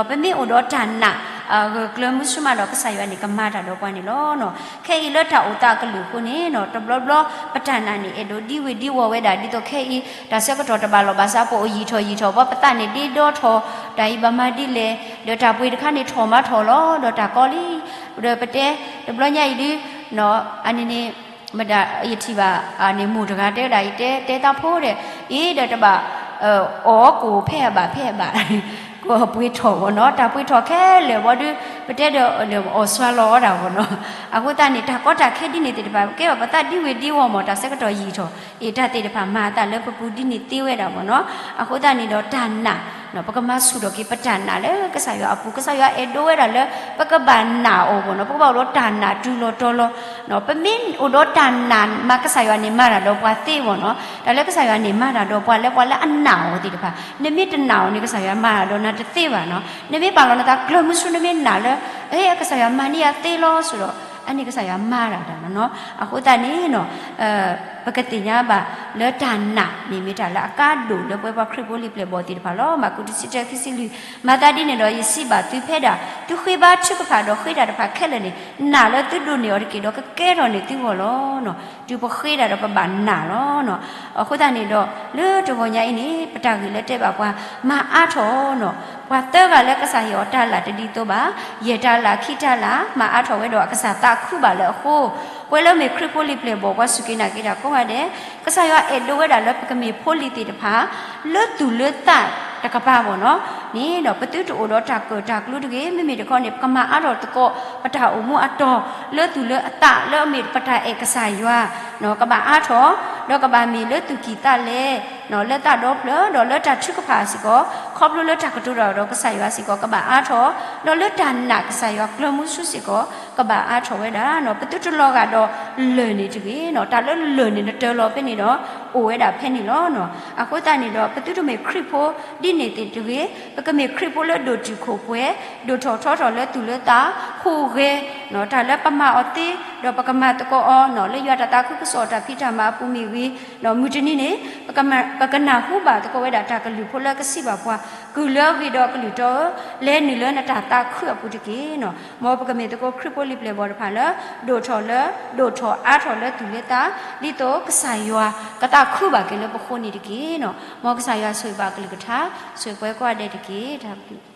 ပမ့ၢ်အိၣ်ဒီးတၢ်နာ် ဂၢၢ်ကျၢၤမုၢ်ဆူၣ်မးဒီး ကစၢ်ယွၤန့ၣ် ကမၤတၢ်ဒီးပှၤန့ၣ်လီၤ. ခဲအံၤလၢတၢ်အိၣ်သးအကလုာ်အဃိန့ၣ် တဘျီဘျီ ပတၢ်နာ်န့ၣ် အဲၣ်ဒိးဒံဝ့ၤဒံဝီၤဝဲဒၣ် ဒ်သိးခဲအံၤ တၢ်ဆၢကတီၢ်တဘၣ်လီၢ်ဘၣ်စး ပအိၣ်ယံာ်ထီၣ်ယံာ်ထီၣ် ပသးန့ၣ်ဒ့ဒီထီၣ် တၢ်အံၤဘၣ်မၤဒ်လဲၣ် ဒီးတၢ်ပှ့ၤတခါန့ၣ်ထီၣ်မးထီၣ်လီၤ ဒီးတၢ်ကီလံ ဒီးပတဲ တဘျီညါအံၤဒု အန့ၣ်န့ၣ် မတၤ ယထံၣ်ဘၣ်န့ၣ် မိၢ်တဂၤတဲဝဲဒၣ် ယတဲတဲတၢ်ဖိဒီး အံၤဒီးတဘၣ် အီၣ်ကိၣ်ဖဲအဘၣ်ဖဲအဘၣ် ကိၣ်ပှ့ၤထီၣ်ဝဲနီၤ တၢ်ပှ့ၤထီၣ်ခဲလၢာ်ဝံၤဒု ပတဲဒီးအီၣ်စွါလီၤအီၣ်တၢ်မ့ၢ်နီၤ. အဃိသတးန့ၣ် တၢ်ကီတၢ်ခဲဒ်န့ၣ်သ့ၣ်တဖၣ် ကဲဘၣ်ပသးဒ်ဝ့ၤဒ်ဝီၤမ့ၢ် တၢ်ဆၢကတီၢ်ယံာ်ထီၣ် အ့ၣ် တၢ်သ့ၣ်တဖၣ်မၤအသးလၢပပူၤဒ်န့ၣ်သ့ဝဲဒၣ်မ့ၢ်နီၤ. အဃိသတးန့ၣ်ဒီးတၢ်နာ် ပကမၤဆူၣ်ထီၣ်က့ၤပတၢ်နာ်လၢကစၢ်ယွၤအပူၤ, ကစၢ်ယွၤအဲၣ်ဒိးဝဲဒၣ်လၢ ပကဘၣ်နာ်အီၤမ့ၢ်နီၤ, ပကဘၣ်အိၣ်ဒီးတၢ်နာ်တုၤလီၤတီၤလီၤ. ပမ့ၢ်အိၣ်ဒီးတၢ်နာ်မး ကစၢ်ယွၤန့ၣ်မၤတၢ်ဒီးပှၤသ့မ့ၢ်နီၤ. တၢ်လၢကစၢ်ယွၤန့ၣ်မၤတၢ်ဒီးပှၤလၢပှၤလၢအနာ်အီၤသ့ၣ်တဖၣ်, နမ့ၢ်တနာ်အီၤန့ၣ် ကစၢ်ယွၤမၤတၢ်ဒီးနၤတသ့ဘၣ်နီၤ. နမ့ၢ်ပာ်လီၤနသးကျၢၤမုဆူ နမ့ၢ်နာ်လၢ အဲ ကစၢ်ယွၤမၤန့ၢ်ယၤသ့လီၤ ဆိးဒီး အန့ၣ်ကစၢ်ယွၤမၤတၢ်တၢ်မ့ၢ်နီၤ. အဃိသတးန့ၣ်နီၤ ပကသ့ၣ်ညါဘၣ်လၢတၢ်နာ်န့ၣ် မ့ၢ်တၢ်လၢအကါဒိၣ်လၢပဝဲပှၤခရံာ်ဖိလံၤပျဲၢ်ဘီၣ်သ့ၣ်တဖၣ်လီၤ. မၢ်ကူးတဆံတၢ ခံဆံလွံၢ်, မၤသးဒ်န့ၣ်ဒီး ယစံးဘၣ်သုဖဲဒၣ် သုဃ့ဘါထုကဖၣ်ဒီးဃ့တၢ်တဖၣ်ခဲလၢာ်န့ၣ် နာ်လၢသုဒိးန့ၢ်အီၤတက့ၢ်ဒီး ကကဲထီၣ်န့ၢ်သုဂီၢ်လီၤ. တုၤပဃ့တၢ်ဒီးပဘၣ်နာ်လီၤ. အဃိသတးန့ၣ်ဒီး လၢတဂီၤညါအံၤန့ၣ် ပတၢ်ဂ့ၢ်လၢတဲဘၣ်ပှၤ မၤအါထီၣ်နီၤ. ပှၤသၢဂၤလၢကစၢ်ဟ့ၣ်အီၤတၢ်လၢ်တဒ်သိးဘၣ်, ယဲၢ်တၢ်လၢ် ခံတၢ်လၢ် မၤအါထီၣ်ဝဲဒီးအကစၢ်သးခုဘၣ်လၢအဃိ, ပဝဲလၢမ့ၢ်ခရံာ်ဖိလံၤပျဲၢ်ဘီၣ် ပှၤစူၢ်က့ၤနာ်က့ၤတၢ်ကိးဂၤဒဲး ကစၢ်ယွၤအဲၣ်ဒိးဝဲဒၣ်လၢပကမ့ၢ်ဖိလံၤသ့ၣ်တဖၣ် လၢသူၣ်လၢသးတကပၤမ့ၢ်နီၤ. န့ၣ်ဒီးပသုတအိၣ်ဒီးတၢ်ကၢၣ်တၢ်ကျူတဂ့ၤ, မ့မ့ၢ်တခီန့ၣ် ပကမၤအါထီၣ်သကိး ပတၢ်အိၣ်မူအတီၤ လၢသူၣ်လၢအသး လၢအမ့ၢ်ပတၢ်အဲၣ်ကစၢ်ယွၤ ကဘၣ်အါထီၣ်, ဒီးကဘၣ်မ့ၢ်လၢသူၣ်ကံၢ်သးလဲ, လၢသးဒီဖျၢၣ်, ဒီးလၢတၢ်ထုကဖၣ်စ့ၢ်ကီး ခီဖျိလၢတၢ်ကတိၤတၢ်ဒီးကစၢ်ယွၤစ့ၢ်ကီး ကဘၣ်အါထီၣ်, ဒီးလၢတၢ်နာ်ကစၢ်ယွၤကျၢၤမုဆူစ့ၢ်ကီး ကဘၣ်အါထီၣ်ဝဲဒၣ်နီၤ. ပသုတလီၤဂာ်ဒီးလၢၢ်န့ၣ်တဂ့ၤနီၤ. တၢ်လၢလၢၢ်န့ၣ် နတၢၤလီၤဖဲန့ၣ်ဒီး အိၣ်ဝဲဒၣ်ဖဲန့ၣ်လီၤ. အဃိသတးန့ၣ်ဒီး ပသုတမ့ၢ်ခရံာ်ဖိဒ်န့ၣ်သ့ၣ်တဂ့ၤ, ပကမ့ၢ်ခရံာ်ဖိလၢဒိၣ်တုာ်ခိၣ်ပှဲၤ, ဒိၣ်ထီၣ်ထီထီၣ်လၢသူၣ်လၢသး, ဟူးဂဲၤ တၢ်လၢပမၤအီၤသ့ ဒီးပကမၤသကိးအီၤနီၤ လၢယွၤတၢ်သးခုကစီၣ်တၢ်ဖံးတၢ်မၤအပူၤမ့ၢ်ဂ့ၤ, ဒီးမုၢ်တနံၤန့ၣ် ပကနၢ်ဟူဘၣ်သကိးဝဲဒၣ်တၢ်ကလုၢ်ဖိလၢကစံးဘၣ်ပှၤ, ကုၢ်လၢအဂ့ၤဒီးအကလုၢ်တီဧၢ, လဲၤနုာ်လၢနတၢ်သးခုအပူၤတက့ၢ်နီၤ. မ်ပကမ့ၢ်သကိးခရံာ်ဖိလံၤပျဲၢ်ဘီၣ်တဖၣ်လၢ ဒိၣ်ထီၣ်လၢ ဒိၣ်ထီၣ်အါထီၣ်လၢသူၣ်လၢသး ဒ်သိးကစၢ်ယွၤကသးခုဘၣ်က့ၤလၢပဃိန့ၣ်တက့ၢ်နီၤ. မ်ကစၢ်ယွၤဆိၣ်ဂ့ၤဘၣ်ကလုၢ်ကထါ ဆိၣ်ဂ့ၤပှၤကိးဂၤဒဲးတက့ၢ်. တၢ်ဘျုး